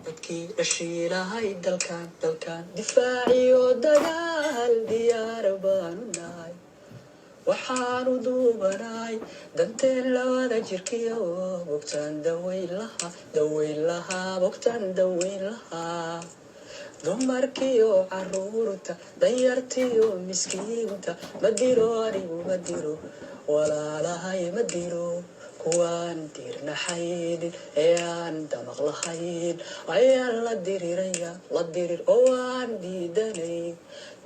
Dadkii dhashiilahay dalkan, dalkan difaaciyo dagaal diyaar baanu nahay. Waxaanu duubanahay danteen labada jirkiyo bogtaan daweyn lahaa, daweyn lahaa, bogtaan daweyn lahaa. Dumarkiyo caruurta, danyartiyo miskiinta, ma diro anigu, ma diro walaalahay, ma diro. Kuwaan diirnaxaynin ee aan damaq lahayn ayaan la diriraya, la dirir oo waan diidanay.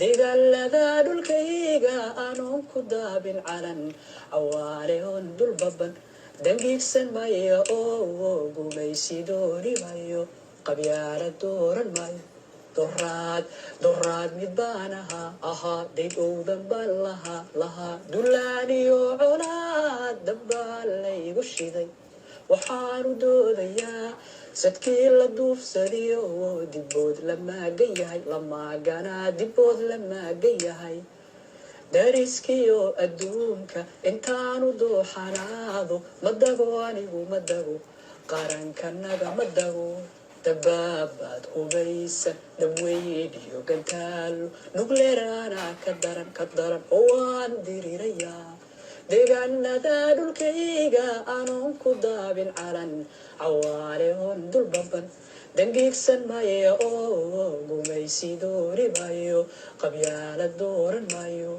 Dagaalada dhulkayga anoon ku daabin calan cawaale oon dulbaban, dangiigsan mayo oo gumaysi dooni mayo, qabyaala dooran maayo. Doraad, doraad mid baan ahaa, ahaa, dayd owdan baan lahaa, lahaa. Dulaaniyo colaad dabbaa laygu shiday. Waxaanu doodayaa sadkii la duufsadiyo dibood la maagan yahay, la maaganaa, dibood la maagan yahay. Dariskiyo adduunka intaanu dooxanaado, ma dago anigu, ma dago qarankanaga, ma dago. Dabaabaad hubaysan, dabweyn iyo gantaalo, nugleeraana ka daran, ka daran oo waan dirirayaa. Deegaanada dhulkayga anoon ku daabin calan cawaale oon dulbaban, dangiigsan maya oo gumaysi dooni maayo, qabyaala dooran maayo.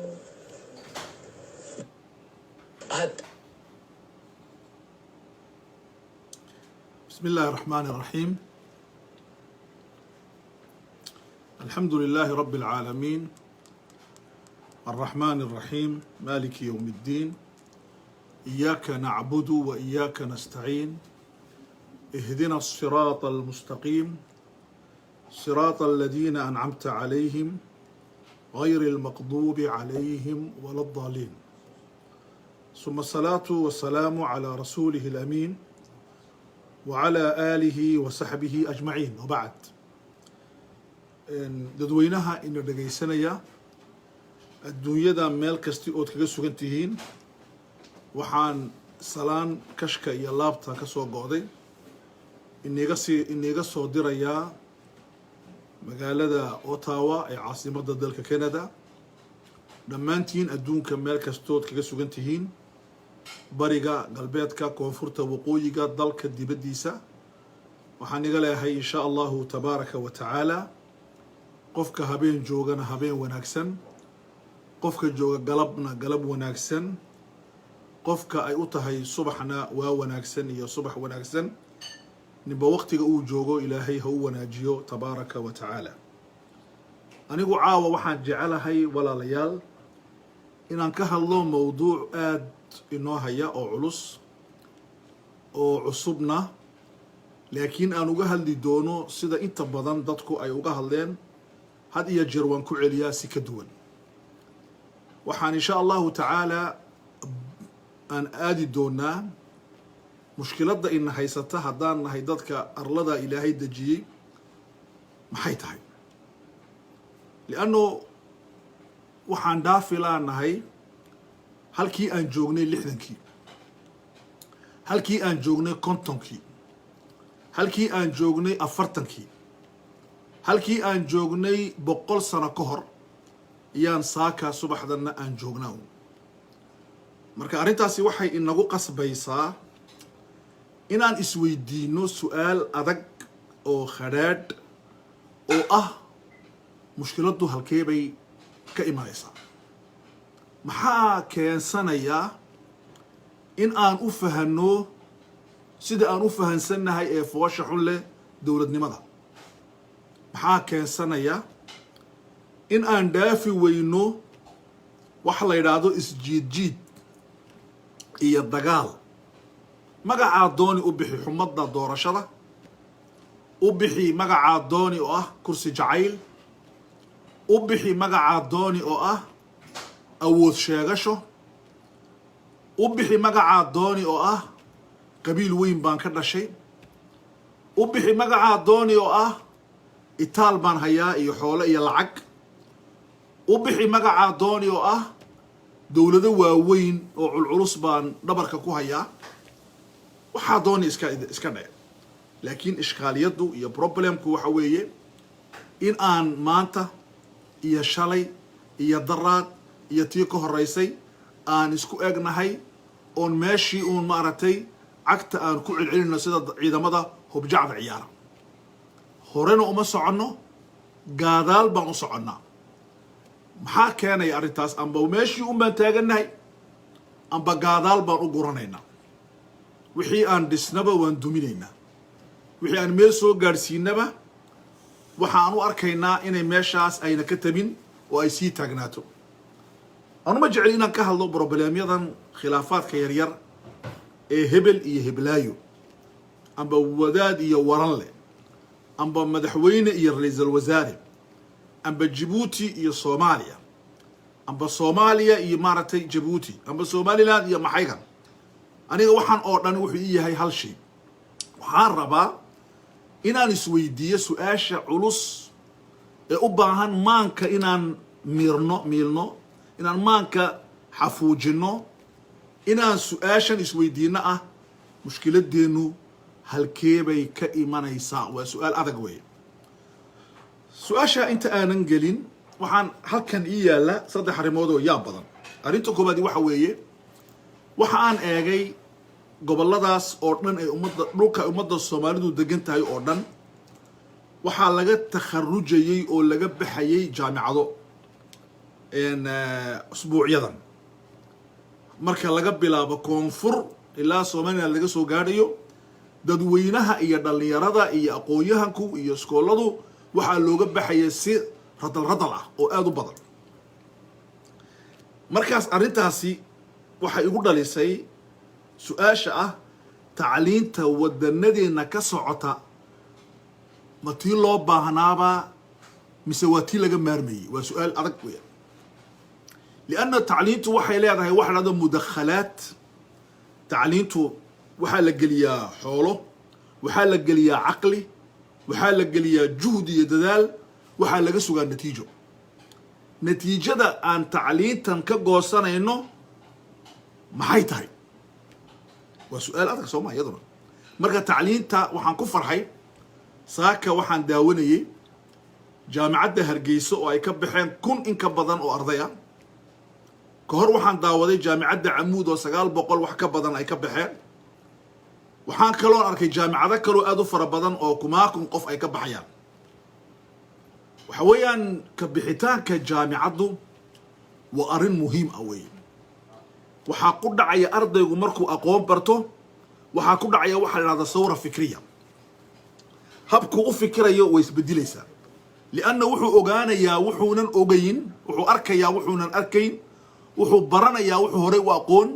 Had بسم الله الرحمن الرحيم، الحمد لله رب العالمين، الرحمن الرحيم، مالك يوم الدين، إياك نعبد وإياك نستعين، اهدنا الصراط المستقيم، صراط الذين أنعمت عليهم غير المغضوب عليهم ولا الضالين. ثم الصلاة والسلام على رسوله الأمين وعلى آله وصحبه أجمعين، وبعد. Dadweynaha ina dhegaysanaya adduunyada meel kasti ood kaga sugan tihiin, waxaan salaan kashka iyo laabta ka soo go'day iniga soo dirayaa magaalada Ottawa ee caasimadda dalka Canada. Dhammaantiin adduunka meel kastood kaga sugan tihiin, bariga, galbeedka, koonfurta, waqooyiga, dalka dibaddiisa, waxaan iga leeyahay, insha Allahu tabaaraka wa tacaala, qofka habeen joogana habeen wanaagsan, qofka jooga galabna galab wanaagsan, qofka ay u tahay subaxna waa wanaagsan iyo subax wanaagsan. Ninba waqtiga uu joogo Ilaahay ha u wanaajiyo tabaaraka wa tacaala. Anigu caawa waxaan jecelahay, walaalayaal, inaan ka hadlo mowduuc aada inoo haya oo culus oo cusubna, laakiin aan uga hadli doono sida inta badan dadku ay uga hadleen. Had iyo jeer waan ku celiyaa si ka duwan. Waxaan insha Allahu tacaala aan aadi doonaa mushkiladda ina haysata haddaan nahay dadka arlada Ilaahay dejiyey maxay tahay, lianno waxaan dhaafi laanahay halkii aan joognay 60-kii, halkii aan joognay 50-kii, halkii aan joognay 40-kii, halkii aan joognay 100 sano ka hor iyaan saaka subaxdanna aan joognaa. Marka arrintaasi waxay inagu qasbaysaa inaan isweydiino su-aal adag oo khadhaadh oo ah: mushkiladdu halkee bay ka imanaysaa? Maxaa keensanayaa in aan u fahanno sida aan u fahansannahay ee foosha xun leh dowladnimada? Maxaa keensanaya in aan dhaafi weyno waxa la yidhaahdo isjiid-jiid iyo dagaal? Magacaa dooni u bixi, xumadda doorashada u bixi, magacaa dooni oo ah kursi jacayl u bixi, magacaa dooni oo ah awood sheegasho u bixi, magacaa dooni oo ah qabiil weyn baan ka dhashay u bixi, magacaa dooni oo ah itaal baan hayaa iyo xoolo iyo lacag u bixi, magacaa dooni oo ah dowlado waaweyn oo culculus baan dhabarka ku hayaa. Waxaa dooni iska dhe. Laakiin ishkaaliyaddu iyo problemku waxa weeye in aan maanta iyo shalay iyo daraad iyo tii ka horeysay aan isku egnahay, oon meeshii uun, maaragtay, cagta aan ku celcelinno sida ciidamada hubjacda ciyaara. Horena uma soconno, gaadaal baan u soconnaa. Maxaa keenaya arrintaas? Amba meeshii un baan taagannahay, amba gaadaal baan u guranaynaa. Wixii aan dhisnaba waan duminaynaa. Wixii aan meel soo gaadhsiinaba waxaan u arkaynaa inay meeshaas ayna ka tabin oo ay sii taagnaato. Anuma jecel inaan ka hadlo problemyadan, khilaafaadka yaryar ee hebel iyo heblaayo, amba wadaad iyo waran leh, amba madaxweyne iyo ra-iisul wasaare, amba Jabuuti iyo Soomaaliya, amba Soomaaliya iyo, maaragtay, Jabuuti, amba Somaliland iyo maxaygan. Aniga waxaan oo dhan wuxuu ii yahay hal shay. Waxaan rabaa inaan isweydiiyo su-aasha culus ee u baahan maanka inaan miirno, miilno, inaan maanka xafuujinno, inaan su-aashan isweydiino ah: mushkiladeennu halkee bay ka imanaysaa? Waa su-aal adag weeye. Su-aasha inta aanan gelin, waxaan halkan ii yaalla saddex arrimood oo yaab badan. Arrinta koowaadi waxa weeye, waxa aan eegay gobolladaas oo dhan ee ummadda, dhulka ummadda Soomaalidu degan tahay oo dhan, waxaa laga takharujayey oo laga baxayay jaamicado usbuucyadan. Marka laga bilaabo koonfur ilaa Somaliland laga soo gaadhayo, dadweynaha iyo dhallinyarada iyo aqoon-yahanku iyo iskooladu waxaa looga baxaya si radal radal ah oo aada u badan. Markaas arrintaasi waxay igu dhalisay su-aasha ah: tacliinta wadanadeena ka socota ma tii loo baahnaabaa mise waa tii laga maarmayey? Waa su-aal adag weya, lianna tacliintu waxay leedahay waxa dhahdo mudakhalaat. Tacliintu waxaa la geliyaa xoolo, waxaa la geliyaa caqli, waxaa la geliyaa juhdi iyo dadaal, waxaa laga sugaa natiijo. Natiijada aan tacliintan ka goosanayno maxay tahay? Waa su-aal adag, soo ma? Iyaduna marka tacliinta waxaan ku farxay, saaka waxaan daawanayey Jaamicadda Hargeysa oo ay ka baxeen 1000 in ka badan oo arday ah. Ka hor waxaan daawaday Jaamicadda Camuud oo 900 wax ka badan ay ka baxeen. Waxaan kaloon arkay jaamicado kaloo aada u fara badan oo kumaakun qof ay ka baxayaan. Waxa weeyaan, ka bixitaanka jaamicaddu waa arrin muhiim ah weeye. Waxaa ku dhacaya ardaygu markuu aqoon barto, waxaa ku dhacaya waxaa la ihahda sawra fikriya. Habkuu u fikirayo way isbedilaysaa, lianna wuxuu ogaanayaa wuxuunan ogayn, wuxuu arkayaa wuxuunan arkayn, wuxuu baranayaa wuxuu horey u aqoon,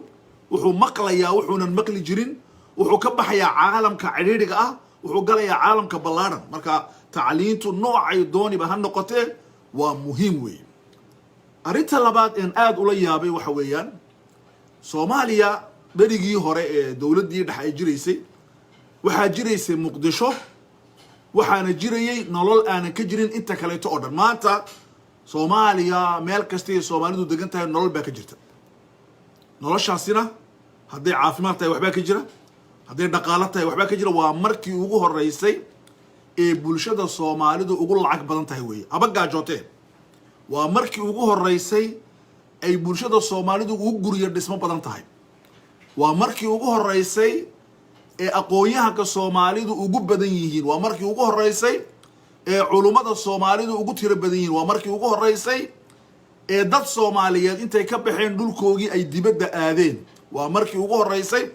wuxuu maqlayaa wuxuunan maqli jirin. Wuxuu ka baxayaa caalamka cidhiidhiga ah, wuxuu galayaa caalamka ballaadhan. Marka tacliintu noocay dooniba ha noqotee waa muhiim weeye. Arrinta labaad een aada ula yaabay waxa weeyaan, Soomaaliya berigii hore ee dowladdii dhex ay jiraysay, waxaa jiraysay Muqdisho, waxaana jirayay nolol aanan ka jirin inta kaleeto oo dhan. Maanta Soomaaliya meel kastay Soomaalidu degan tahay nolol baa ka jirta. Noloshaasina hadday caafimaad tahay waxbaa ka jira, hadday dhaqaalo tahay waxbaa ka jira. Waa markii ugu horeysay ee bulshada Soomaalidu ugu lacag badan tahay weeye, haba gaajooteen. Waa markii ugu horeysay ay bulshada Soomaalidu ugu guryo dhismo badan tahay. Waa markii ugu horeysay ee aqoon-yahanka Soomaalidu ugu badan yihiin. Waa markii ugu horeysay ee culummada Soomaalidu ugu tiro badan yihiin. Waa markii ugu horeysay ee dad Soomaaliyeed intay ka baxeen dhulkoogii ay dibadda aadeen. Waa markii ugu horeysay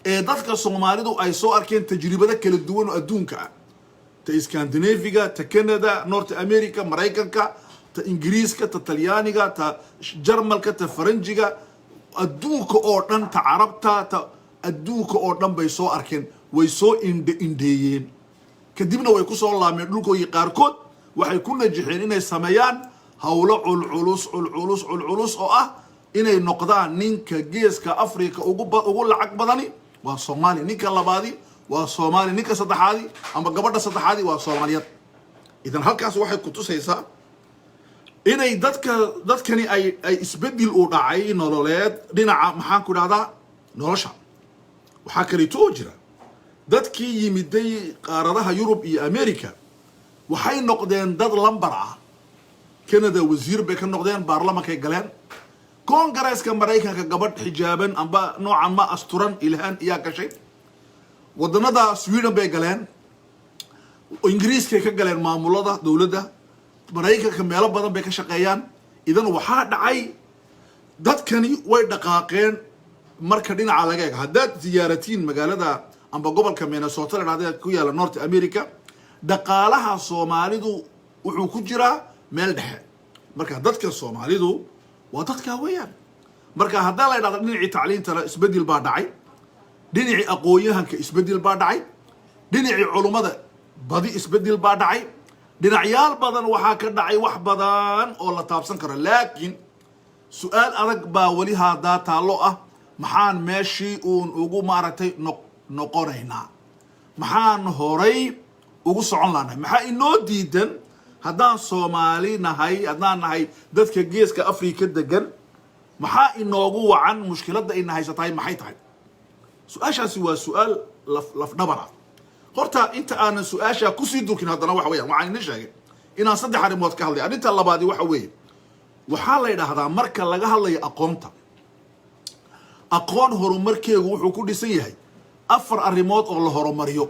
ee dadka Soomaalidu ay soo arkeen tajribado kala duwan oo adduunka ah: ta Scandinaviga, ta Canada, North America, Maraykanka, ta Ingiriiska, ta Talyaaniga, ta Jarmalka, ta Faranjiga, adduunka oo dhan, ta Carabta, ta adduunka oo dhan bay soo arkeen, way soo indhe indheeyeen, kadibna way kusoo laameen dhulkoogii. Qaarkood waxay ku najixeen inay sameeyaan howlo culculus, culculus, culculus, oo ah inay noqdaan ninka geeska Africa ugu lacag badani waa Soomaali, ninka labaadi waa Soomaali, ninka saddexaadi ama gabadha saddexaadi waa Soomaaliyad. Idan halkaas waxay ku tusaysaa inay dadkani ay isbedel uu dhacay nololeed dhinaca, maxaan ku dhahdaa, nolosha. Waxaa kaleeto oo jira Dadkii yimiday qaaradaha Yurub iyo America waxay noqdeen dad lambar ah. Canada wasiir bay ka noqdeen, baarlamankay galeen. Koongareeska Maraykanka gabadh xijaaban amba noocan ma asturan, Ilhaan, iyaa gashay. Wadanada Sweden bay galeen, Ingiriiskay ka galeen maamulada dowladda, Maraykanka meelo badan bay ka shaqeeyaan. Idan waxaa dhacay, dadkani way dhaqaaqeen. Marka dhinaca laga eego, haddaad ziyaaratiin magaalada amba gobolka Minnesota la dhahda, ku yaala North America, dhaqaalaha Soomaalidu wuxuu ku jiraa meel dhexe. Marka dadka Soomaalidu waa dadkaa weeyaan. Marka haddaa la idhahdo dhinacii tacliintana isbedel baa dhacay, dhinacii aqoon-yahanka isbedel baa dhacay, dhinacii culummada badi isbedel baa dhacay, dhinacyaal badan waxaa ka dhacay wax badan oo la taabsan karo. Laakiin su-aal adag baa weli haadaa taallo ah: maxaan meeshii uun ugu maaragtay noqonaynaa? Maxaan horay ugu socon laanahay? Maxaa inoo diidan haddaan Soomaali nahay, haddaan nahay dadka Geeska Afrika degan? Maxaa inoogu wacan? Mushkiladda ina haysatahay maxay tahay? Su-aashaasi waa su-aal lafdhabar ah. Horta inta aanan su-aashaa kusii durkin, haddana waxa weeyaan, waxaan idin sheegay inaan saddex arrimood ka hadlay. Arrinta labaadi waxa weeye, waxaa la yidhaahdaa, marka laga hadlayo aqoonta, aqoon horumarkeegu wuxuu ku dhisan yahay afar arrimood oo la horumariyo.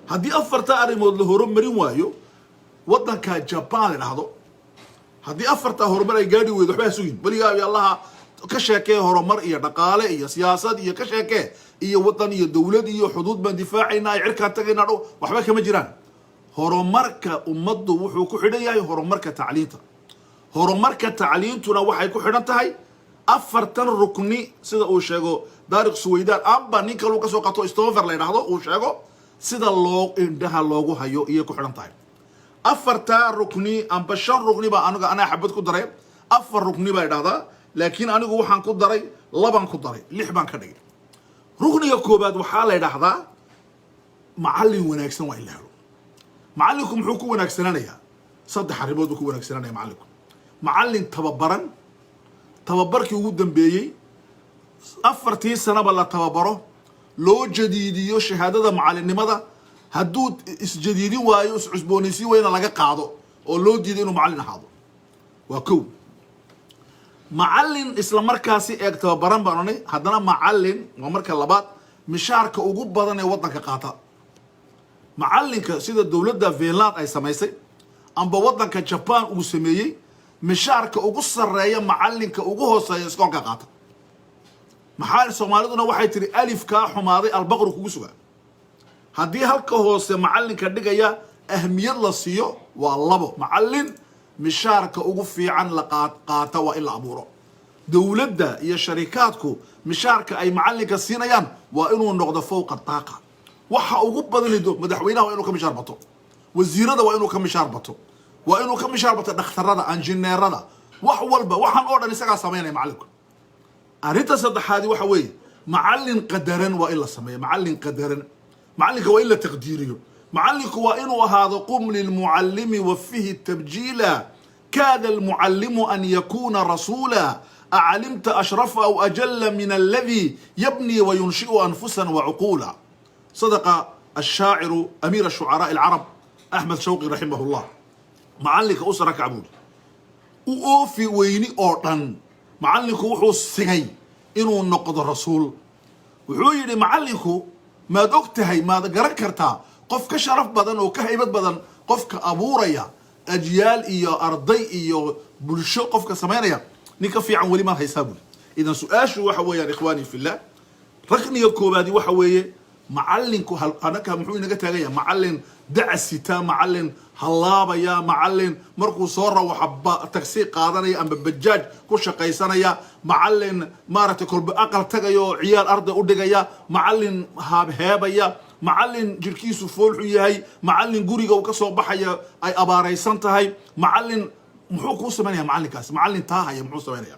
Haddii afarta arrimood la horumarin waayo, waddanka Jaban la dhahdo, haddii afartaa horumar ay gaadhi weydo, waxba ha sugin weligaa iyo Allaha. Ka sheekee horumar iyo dhaqaale iyo siyaasad iyo ka sheekee iyo waddan iyo dowlad iyo xuduud baan difaacaynaa, ay cirkaan tagaynaa dho, waxba kama jiraan. Horumarka ummaddu wuxuu ku xidhan yahay horumarka tacliinta. Horumarka tacliintuna waxay ku xidhan tahay afartan rukni, sida uu sheego Daariq Suwaydaan, amba nin kaluu kasoo qato, Stover la yidhaahdo, uu sheego. Sida loo indhaha loogu hayo iyay ku xidhan tahay afartaa rukni amba shan rukni baa aniga anaa xabad ku daray. Afar rukni baa idhahdaa, laakiin anigu waxaan ku daray labaan ku daray, lix baan ka dhigay. Rukniga koobaad waxaa la yidhaahdaa macallin wanaagsan waa in la helo. Macallinku muxuu ku wanaagsanaanayaa? Saddex arrimood buu ku wanaagsananaya macallinku: macallin tababaran, tababarkii ugu dambeeyey, 4tii sanaba la tababaro, loo jadiidiyo shahaadada macallinnimada. Hadduu isjadiidin waayo, iscusboonaysiin wayna, laga qaado oo loo diido inuu macallin ahaado. Waa kow. Macallin isla markaasi eeg tababaran baan onay, haddana macallin waa marka labaad mishaarka ugu badan ee waddanka qaata. Macallinka, sida dowladda Finland ay samaysay amba waddanka Jaban uu sameeyey, mishaarka ugu sarreeya macallinka ugu hooseeya iskoolka qaata. Maxaa Soomaaliduna waxay tiri: "Alifkaa xumaaday albaqru kugu sugaa." Haddii halka hoose macallinka dhigaya ahmiyad la siiyo, waa labo. Macallin mishaarka ugu fiican la qaata waa in la abuuro. Dowladda iyo sharikaadku mishaarka ay macallinka siinayaan waa inuu noqdo fowqa daaqa. Waxa ugu badanido madaxweynaha waa inuu ka mishaar bato, wasiirada waa inuu ka mishaar bato, waa inuu ka mishaar bato dhakhtarada, injineerada, wax walba. Waxaan oo dhan isagaa samaynaya macallinku. Arrinta saddexaadi waxa weeye, macallin qadaran waa in la sameeyo. Macallin qadaran, macallinka waa in la taqdiiriyo. Macallinku waa inuu ahaado: "قم للمعلم وفه تبجيلا، كاد المعلم أن يكون رسولا، أعلمت أشرف أو أجل من الذي يبني وينشئ أنفسا وعقولا". صدق الشاعر أمير الشعراء العرب أحمد شوقي رحمه الله. Macallinka u sara kac buuri, u oofi weyni oo dhan. Macallinku wuxuu sigay inuu noqdo rasuul. Wuxuu yidhi macallinku: "Maad og tahay, maad garan kartaa qof ka sharaf badan oo ka haybad badan qofka abuuraya ajyaal iyo arday iyo bulsho, qofka samaynaya nin ka fiican weli maad haysaa?" buuri. Idan su-aashu waxa weeyaan, إخواني في الله, rukniga koobaadi waxa weeye macallinku. Anaka muxuu inaga taagan yahay? Macallin dacsita, macallin hallaabaya, macallin markuu soo rawaxa tagsi qaadanaya amba bajaaj ku shaqaysanaya, macallin maaragtay kolba aqal tagaya oo ciyaal arday u dhigaya, macallin haabheebaya, macallin jirkiisu foolxu yahay, macallin guriga uu ka soo baxaya ay abaaraysan tahay. Macallin muxuu kuu samaynaya macallinkaas? Macallin taahaya muxuu samaynaya?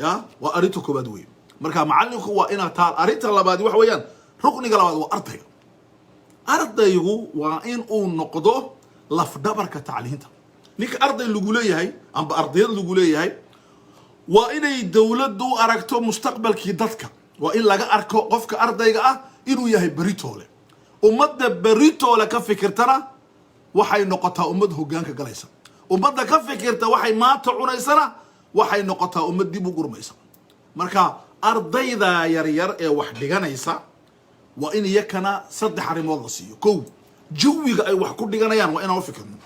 Ya, waa arrinta koobaad wey. Marka macallinku waa inaad taa. Arrinta labaadi waxa weeyaan, rukniga labaad waa ardayga. Ardaygu waa in uu noqdo lafdhabarka tacliinta. Ninka arday lagu leeyahay amba ardayad lagu leeyahay waa inay dowladdu u aragto mustaqbalkii dadka. Waa in laga arko qofka ardayga ah. Inuu yahay beritoole. Ummadda beritoole ka fikirtana waxay noqotaa ummad hoggaanka galaysa. Ummadda ka fikirta waxay maanta cunaysana waxay noqotaa ummad dib u gurmaysa. Marka ardayda yaryar ee wax dhiganaysa waa in iyakana saddex arrimood la siiyo. Kow, jawiga ay wax ku dhiganayaan waa inaan u fikirno.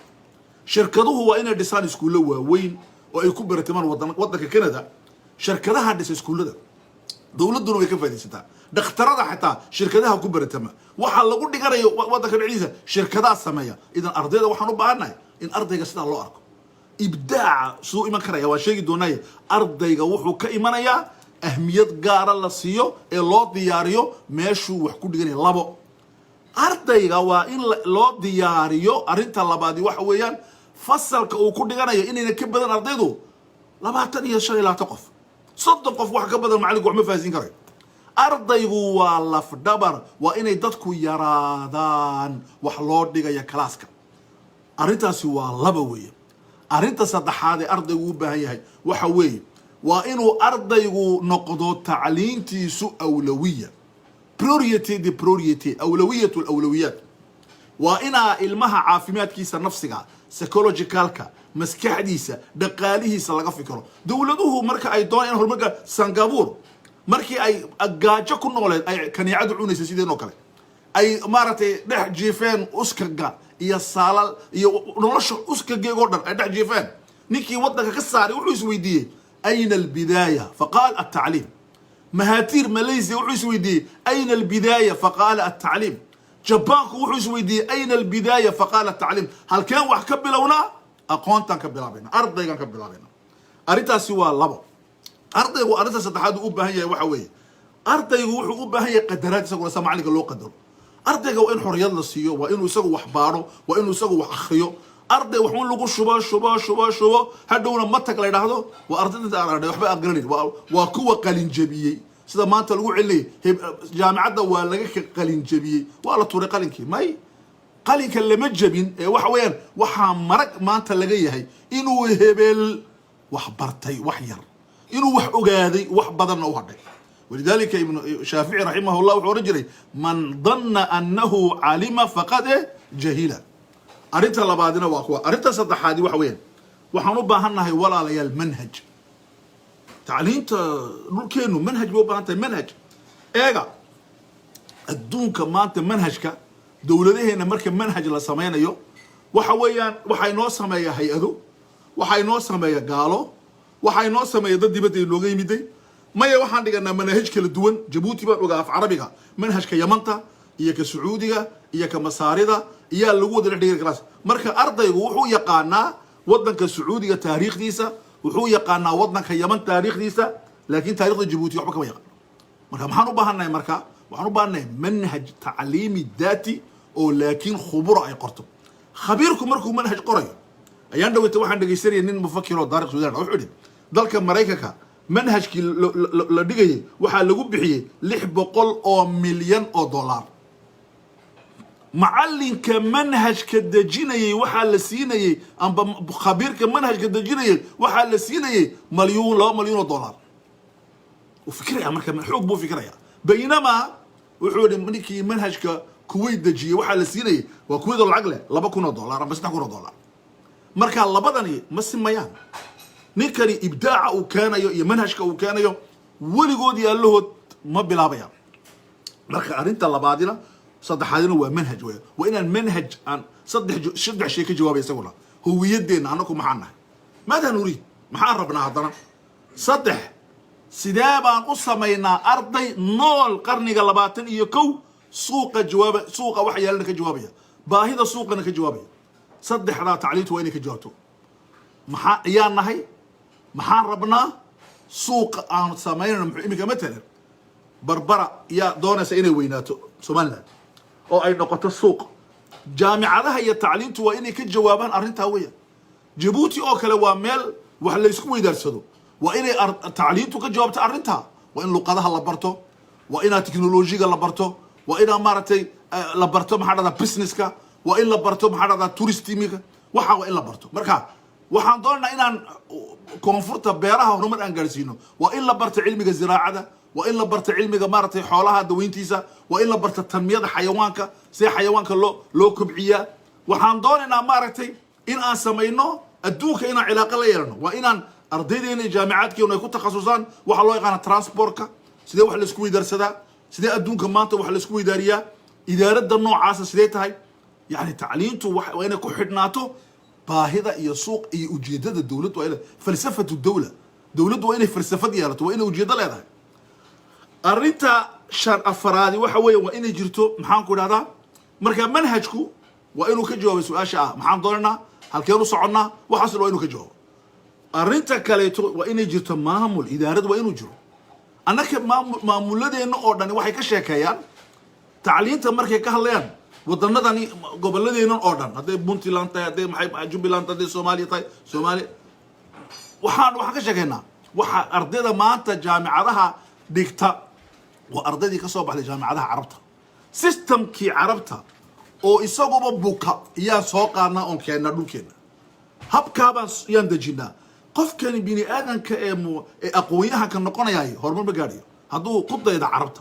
Shirkaduhu waa inay dhisaan iskuullo waaweyn oo ay ku baratamaan. Wadanka Canada shirkadaha dhisa iskuullada, dowladduna way ka faaidaysataa. Dhakhtarada xataa shirkadaha ku baratama. Waxaa lagu dhiganayo waddanka dhexdiisa shirkadaha sameeya. Idan ardayda waxaan u baahannahay in ardayga sidaa loo arko. Ibdaaca siduu iman karaya waan sheegi doonaaye. Ardayga wuxuu ka imanayaa ahmiyad gaara la siiyo ee loo diyaariyo meeshuu wax ku dhiganaya. Labo, ardayga waa in loo diyaariyo. Arrinta labaadi waxa weeyaan fasalka uu ku dhiganayo inayna ka badan ardaydu 25 iyo 20 qof, 30 qof. Wax ka badan macallinku wax ma fahansiin karayo. Ardaygu waa lafdhabar. Waa inay dadku yaraadaan wax loo dhigaya kalaaska. Arrintaasi waa laba weeye. Arrinta saddexaad ee ardaygu u baahan yahay waxa weeye waa inuu ardaygu noqdo tacliintiisu awlawiya, priority de priority, awlawiyat alawlawiyaat. Waa inaa ilmaha caafimaadkiisa nafsiga, psychologicalka, maskaxdiisa, dhaqaalihiisa laga fikiro. Dowladuhu marka ay doonaan in horumarka, Singapore markii ay gaajo ku nooleed, ay kaniicadu cunaysa sideen oo kale, ay maaragtay dhex jiifeen uskaga iyo saalal iyo nolosha uskageegoo dhan ay dhex jiifeen, ninkii waddanka ka saaray wuxuu isweydiiyey: "Ayna albidaaya?" Faqaal: "Altacliim." Mahaatiir Malaysia wuxuu isweydiiyey: "Ayna albidaaya?" Faqaala: "Altacliim." Jabaanku wuxuu isweydiiyey: "Ayna albidaaya?" Faqaala: "Altacliim." Halkeen wax ka bilownaa? Aqoontaan ka bilaabayna, ardaygaan ka bilaabayna. Arrintaasi waa labo. Ardaygu arrinta saddexaad uu u baahan yahay waxa weeye ardaygu wuxuu u baahan yahay qadaraad, isaguna sa macalinka loo qadaro. Ardayga waa in xorriyad la siiyo, waa inuu isagu wax baadho, waa inuu isagu wax akhriyo. Arday wax un lagu shubo, shubo, shubo, shubo, hadhowna matag la idhaahdo, waa ardayda aan aragnay, waxba aan garanayn. Waa kuwa qalin jebiyey. Sida maanta lagu celinayay, jaamicadda waa laga qalin jebiyey, waa la tuuray qalinkii. May, qalinka lama jebin ee waxa weeyaan waxaa marag maanta laga yahay inuu hebel wax bartay, wax yar inuu wax ogaaday, wax badanna u hadhay. Walidaalika Ibnu Shaafici raximah llah wuxuu odhan jiray: "Man danna annahu calima faqad jahila." Arrinta labaadina waa kuwa. Arrinta saddexaadi waxa weeyaan waxaan u baahannahay, walaalayaal, manhaj. Tacliinta dhulkeenu manhaj bay u baahan tahay. Manhaj eega adduunka maanta manhajka dowladaheena marka manhaj la sameynayo waxa weeyaan waxaa inoo sameeya hay-ado, waxaa inoo sameeya gaalo, waxaa inoo sameeya dad dibadda inooga yimiday. Maya, waxaan dhiganaa manaahij kala duwan. Jabuuti baan ogaa af Carabiga manhajka Yamanta iyo ka Sacuudiga iyo ka Masaarida iyaa lagu wada dhex dhigay class. Marka ardaygu wuxuu yaqaanaa wadanka Sacuudiga taariikhdiisa, wuxuu yaqaanaa wadanka Yaman taariikhdiisa, laakiin taarikhda Jabuuti waxba kama yaqaano. Marka maxaan u baahannahay? Marka waxaan u baahannahay manhaj tacliimi daati oo laakiin khubura ay qorto. Khabiirku markuu manhaj qorayo, ayaan dhaweyta waxaan dhegaysanayay nin mufakir oo Daariq Sudan, wuxuu idhi dalka Maraykanka manhajkii la dhigayay waxaa lagu bixiyey $600 oo milyan. Macalinka manhajka dejinayay waxaa la siinayey, amba khabiirka manhajka dejinayay waxaa la siinayey malyuun, $2 malyan. Uu fikiraya, marka xoog buu fikiraya. Baynamaa wuxuu yihi ninkii manhajka Kuwait dejiyey waxaa la siinayay, waa Kuwait oo lacag leh, $2,000 amba $3,000. Marka labadani ma simayaan. Ninkani ibdaaca uu keenayo iyo manhajka uu keenayo weligood iyo allahood ma bilaabayaan. Marka arrinta labaadina, saddexaadina waa manhaj weya. Waa inaan manhaj aan saddex shay ka jawaabay isaguna: huwiyadeenna, annaku maxaan nahay? Maada nuriid? Maxaan rabnaa? Haddana saddex, sidee baan u samaynaa arday nool qarniga 21 suuqa jawaaba, suuqa waxa yaalana ka jawaabaya, baahida suuqana ka jawaabaya? Saddexdaa tacliintu waa inay ka jawaabto: maxaa ayaan nahay, maxaan rabnaa, suuqa aan samaynayno muxuu? Iminka matalan Barbara yaa doonaysa inay weynaato, Somaliland, oo ay noqoto suuq. Jaamicadaha iyo tacliintu waa inay ka jawaabaan arrintaa weya. Jabuuti oo kale waa meel wax laysku weydaarsado. Waa inay tacliintu ka jawaabto arrintaa. Waa in luqadaha la barto, waa inaa teknolojiga la barto, waa inaa maaragtay la barto, maxaa dhahdaa, businesska, waa in la barto, maxaa dhahdaa, tourismka. Waxa waa in la barto. Marka waxaan doonaynaa inaan koonfurta beeraha horumar aan gaarsiino. Waa in la barto cilmiga ziraacada. Waa in la barta cilmiga, maaragtay, xoolaha daweyntiisa. Waa in la barta tanmiyada xayawaanka, see xayawaanka loo kobciyaa. Waxaan doonaynaa, maaragtay, in aan samayno adduunka, inaan cilaaqo la yeelano. Waa inaan ardaydeena iyo jaamicaadkeenu ay ku takhasusaan waxaa loo yaqaana transportka, sidee wax laisku weydaarsadaa, sidee adduunka maanta wax laisku weydaariyaa, idaaradda noocaasa sidee tahay. Yani tacliintu waa inay ku xidhnaato baahida iyo suuq iyo ujeedada dowladdu. Waa ina falsafatu dowla, dowladdu waa inay falsafad yeelato, waa inay ujeedo leedahay. Arrinta shan afaraadi waxa weeye waa inay jirto, maxaan ku idhahdaa, marka manhajku waa inuu ka jawaabo su-aasha ah: maxaan doonaynaa, halkeen u soconnaa? Waxaas waa inuu ka jawaabo. Arrinta kaleeto waa inay jirto maamul, idaarad waa inuu jiro. Annaka maamuladeenna oo dhani waxay ka sheekeeyaan tacliinta markay ka hadlayaan wadanadani, goboladeennan oo dhan, hadday Puntland tahay, hadday maxay Jubbaland, hadday Soomaaliya tahay, Soomaaliya, waxaan ka sheekeynaa waxa ardayda maanta jaamicadaha dhigta waa ardaydii ka soo baxday jaamicadaha Carabta. Systemkii Carabta oo isaguba buka iyaan soo qaadnaa oon keennaa dhulkeenna, habkaabaan yaan dejinaa. Qofkani bini aadanka ee aqoon-yahanka noqonayaay horumar ma gaadhayo hadduu ku dayda Carabta,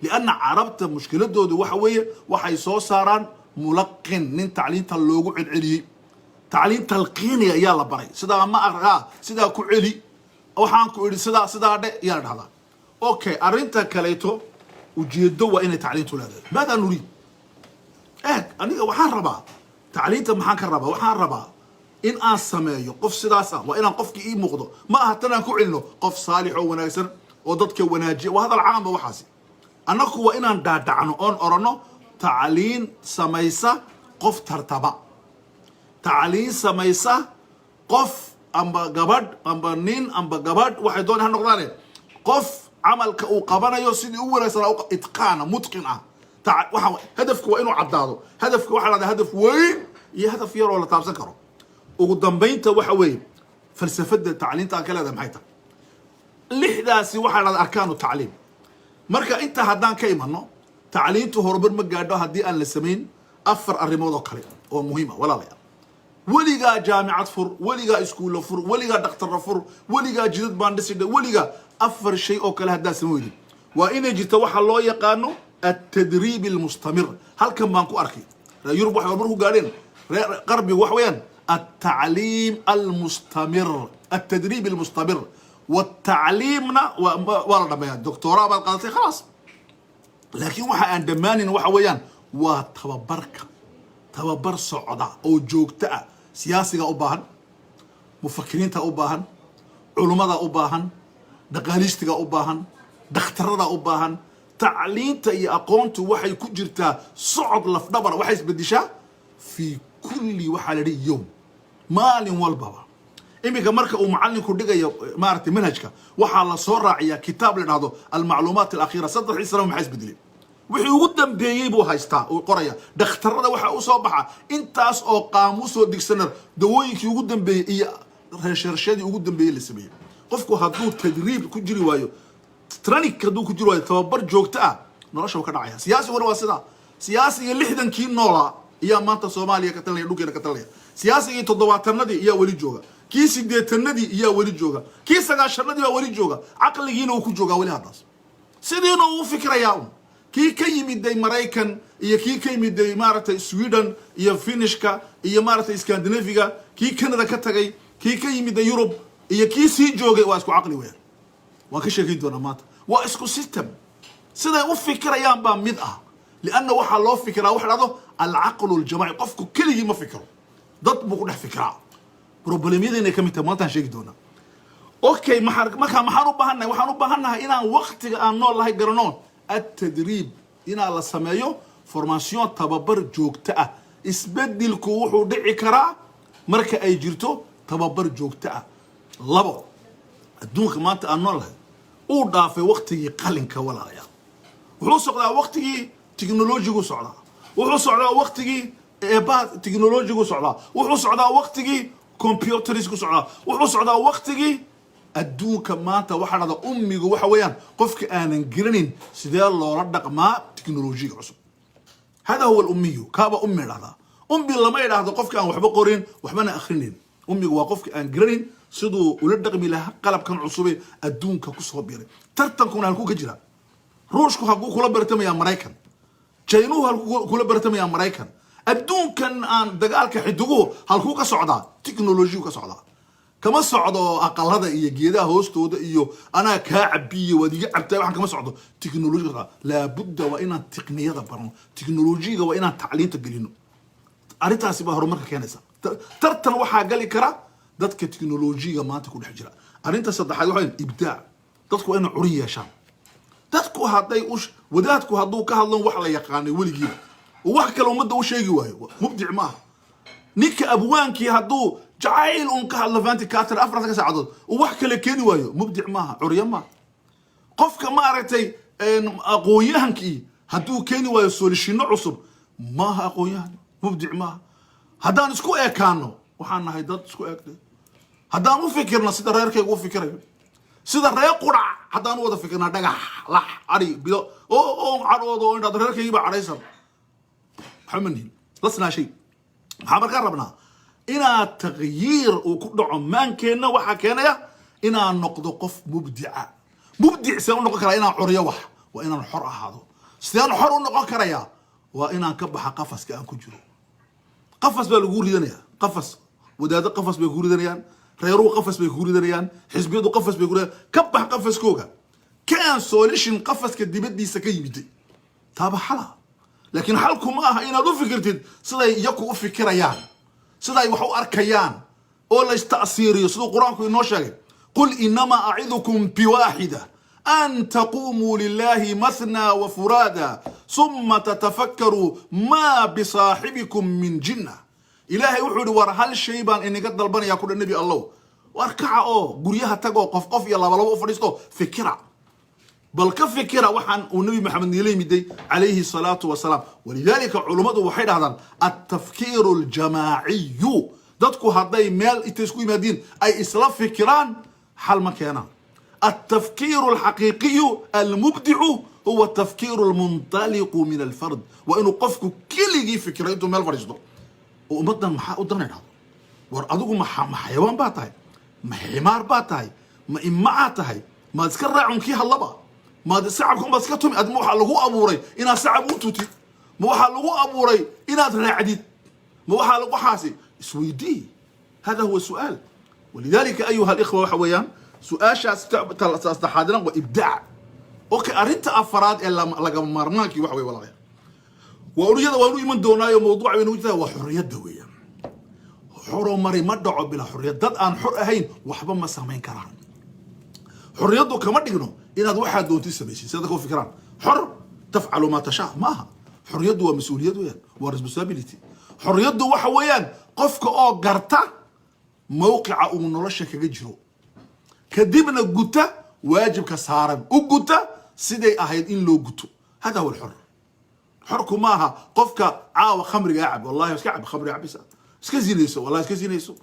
lianna Carabta mushkiladoodu waxa weeye waxay soo saaraan mulaqin, nin tacliinta loogu celceliyey, tacliin talqiiniya ayaa la baray. Sidaa ma arkaa, sidaa ku celi, waxaan ku idhi sidaa sidaa dhe ayaa la dhahdaa. Okay, arrinta kaleeto, ujeedo waa inay tacliintu leedahay. Maadaa nuriid? Eeg, aniga waxaan rabaa tacliinta, maxaan ka rabaa? Waxaan rabaa in aan sameeyo qof sidaas ah. Waa inaan qofkii ii muuqdo, ma aha tan aan ku celino qof saalix oo wanaagsan oo dadka wanaajiya, waa hadal caamba waxaasi. Annaku waa inaan dhaadhacno oon odhanno tacliin samaysa qof tartaba, tacliin samaysa qof amba gabadh amba nin amba gabadh, waxay doona ha noqdaane, qof camalka uu qabanayo sidii u wanaagsanaa itqaana, mutqin ah. Waxa hadafku waa inuu caddaado. Hadafka waxaa la dhahdaa hadaf weyn iyo hadaf yar oo la taabsan karo. Ugu dambaynta waxa weeye falsafada tacliinta aan ka leedahay maxay tahay? Lixdaasi waxaa la dhahdaa arkaanu tacliim. Marka intaa haddaan ka imano, tacliintu horumar ma gaadho haddii aan la samayn afar arrimood oo kale oo muhiim ah. Walaalayaal, weligaa jaamicad fur, weligaa iskuulla fur, weligaa dhakhtarra fur, weligaa jidad baan dhisidha, weligaa afar shay oo kale haddaad samayn weydid. Waa inay jirta waxaa loo yaqaano altadriib almustamir. Halkan baan ku arkay reer Yurub waxay horumar ku gaadheen, reer qarbigu, waxa weeyaan altacliim almustamir, altadriib almustamir. والتعليمna waa la dhameeyaa, doctora baad qaadatay, khalaas. Laakiin waxa aan dhammaanin waxa weeyaan waa tababarka, tababar socda oo joogto ah. Siyaasiga u baahan, mufakiriinta u baahan, culummada u baahan, dhaqaaliistiga u baahan, dhakhtarada u baahan. Tacliinta iyo aqoontu waxay ku jirtaa socod lafdhabara, waxay isbedishaa fii kulli, waxaa la yidhi, yowm, maalin walbaba. Iminka marka uu macalinku dhigayo, maaragtay, manhajka, waxaa la soo raaciyaa kitaab la dhahdo almacluumaat alakhiira, 3dii sano maxaa isbedelay, wixii ugu dambeeyey buu haystaa, uu qoraya. Dhakhtarada waxaa u soo baxa intaas oo qaamuusoo dictionary, dawooyinkii ugu dambeeyey iyo recherchadii ugu dambeeyey la sameeyey. Qofku hadduu tadriib ku jiri waayo, training hadduu ku jiri waayo, tababar joogto ah, nolosha wuu ka dhacaya. Siyaasiguna waa sidaa. Siyaasiga 60kii noolaa iyaa maanta Soomaaliya ka talinaya, dhulkeena ka talinaya. Siyaasigii 70-adii iyaa weli jooga, kii 80-adii iyaa weli jooga, kii 90-adii baa weli jooga. Caqligiina uu ku joogaa weli haddaas, sidiina uu fikrayaa un. Kii ka yimiday Maraykan iyo kii ka yimiday, maaragtay, Sweden iyo Finishka iyo, maaragtay, Scandinaviga, kii Canada ka tagay, kii ka yimiday Yurub iyo kii sii joogay, waa isku caqli weeyaan. Waan ka sheekeyn doonaa maanta. Waa isku system, siday u fikirayaan baa mid ah, lianna waxaa loo fikiraa waxa dhahdo alcaqlu aljamaci. Qofku keligii ma fikiro, dad buu ku dhex fikiraa. Problemyada ka mid tahay maantaan sheegi doonaa. Okay, maxaa markaa maxaan u baahannahay? Waxaan u baahannahay inaan waktiga aan nool lahay garano altadriib, inaa la sameeyo formation, tababar joogto ah. Isbedelku wuxuu dhici karaa marka ay jirto tababar joogto ah. Labo, adduunka maanta aan nool lahay uu dhaafay waktigii qalinka, walaalayaal. Wuxuu socdaa waktigii technologygu socdaa, wuxuu socdaa waktigii eebaha technologygu socdaa, wuxuu socdaa waktigii computersku socdaa, wuxuu socdaa waktigii adduunka maanta. Waxaa dhahda ummigu waxa weeyaan qofka aanan garanayn sidee loola dhaqmaa technologyga cusub. Hada huwa alumiyu, kaaba ummi dhahdaa. Ummi lama idhaahdo qofka aan waxba qorin, waxbana akhrinin. Ummigu waa qofka aan garanayn Siduu ula dhaqmi lahaa qalabkan cusube adduunka kusoo biiray. Tartankuna halkuu ka jira? Ruushku halkuu kula bartamayaa Maraykan? Jaynuhu halkuu kula bartamayaa Maraykan? Adduunkan aan dagaalka xidiguhu halkuu ka socdaa? Technology ka socdaa. Kama socdo aqalada iyo geedaha hoostooda iyo anaa kaa cabiye, waad iga cabtaa, waxaan kama socdo. Technology ka socdaa. Laabudda waa inaan tiqniyada barno, technology-ga waa inaan tacliinta gelino. Arrintaasi baa horumarka keenaysa. Tartan waxaa gali kara dadka technology-ga maanta ku dhex jira. Arrinta saddexaad waxa weyn, ibdaac. Dadku waa inay curin yeeshaan. Dadku hadday u wadaadku hadduu ka hadlo wax la yaqaanay weligiiba oo wax kale ummadda u sheegi waayo, mubdic maaha. Ninka abwaankii hadduu jacayl un ka hadlo vanti carter 4 saacadood uu wax kale keeni waayo, mubdic maaha, curyo maaha. Qofka, ma aragtay, aqoon-yahankii hadduu keeni waayo solution-no cusub, maaha aqoon-yahan, mubdic maaha. Haddaan isku ekaano, waxaan nahay dad isku eegtay. Haddaan u fikirno sida reerkayga u fikirayo, sida reer qurac haddaan u wada fikirnaa, dhagax, lax, ari, bido oo cadhoodo oo indhaado, reerkaygii baa cadhaysan, waxba ma nihin, lasnaa shay. Maxaa markaa rabnaa? Inaad taqyiir uu ku dhaco maankeenna. Waxaa keenaya inaan noqdo qof mubdica. Mubdic sideen u noqon karaa? Inaan curiyo wax waa inaan xor ahaado. Sideen xor u noqon karayaa? Waa inaan ka baxa qafaska aan ku jiro. Qafas baa lagu ridanaya, qafas. Wadaado qafas bay ku ridanayaan, reeruhu qafas bay ku ridanayaan, xisbiyadu qafas bay ku ridanayaan. Ka bax qafaskooga, kan solution qafaska dibadiisa ka yimiday taaba xala. Laakiin xalku ma aha inaad u fikirtid siday iyaku u fikirayaan, siday wax u arkayaan oo la ista'siiriyo. Siduu Qur-aanku inoo sheegay: قل إنما أعظكم بواحدة أن تقوموا لله مثنى وفرادى ثم تتفكروا ما بصاحبكم من جنة. Ilaahay wuxuu yihi: war, hal shay baan inaga dalbanaya, kudha Nebi Allow. War, kaca oo guryaha tagoo qof qof iyo laba laba u fadhiisto, fikira, bal ka fikira waxaan uu Nabi Maxamed niila yimiday, calayhi salaatu wasalaam. ولذلك culummadu waxay dhahdaan التفكير الجماعي, dadku hadday meel intay isku yimaadiin ay isla fikiraan, xal ma keenaan. التفكير الحقيقي المبدع هو التفكير المنطلق من الفرد. Waa inuu qofku keligii fikiro intuu meel fadhiisto oo ummaddan maxaa u dana dhahdo. War, adigu ma xayawaan baa tahay? Ma ximaar baa tahay? Ma imacaa tahay? Maad iska raacun kii hadlaba? Maad sacabka maad iska tumi? Ad ma waxaa lagu abuuray inaad sacab u tutid? Ma waxaa lagu abuuray inaad raacdid? Ma waxaa waxaasi isweydii. هذا هو السؤال. ولذلك أيها الإخوة, waxa weeyaan su-aashaas saddexaadna waa ibdaac. Okay, arrinta afaraad ee lagama maarmaankii waxa wey, walaalayaal, waa uriyada waanu iman doonaayo, mawduuca baynu jirtaa, waa xorriyadda weeyaan. Xoromari ma dhaco bilaa xorriyad. Dad aan xor ahayn waxba ma samayn karaan. Xorriyaddu kama dhigno inaad waxaad doontid samaysid, sida dadka u fikiraan, xor تفعل ما تشاء, ma aha. Xorriyaddu waa mas-uuliyad weeyaan, waa responsibility. Xorriyaddu waxa weeyaan qofka oo garta mawqica uu nolosha kaga jiro, kadibna guta waajibka saaran, u guta siday ahayd in loo guto. هذا هو الحر. Xorku maaha qofka caawa khamriga cab, wallahi iska cab, khamriga cabisa, iska zinayso, wallahi iska zinayso,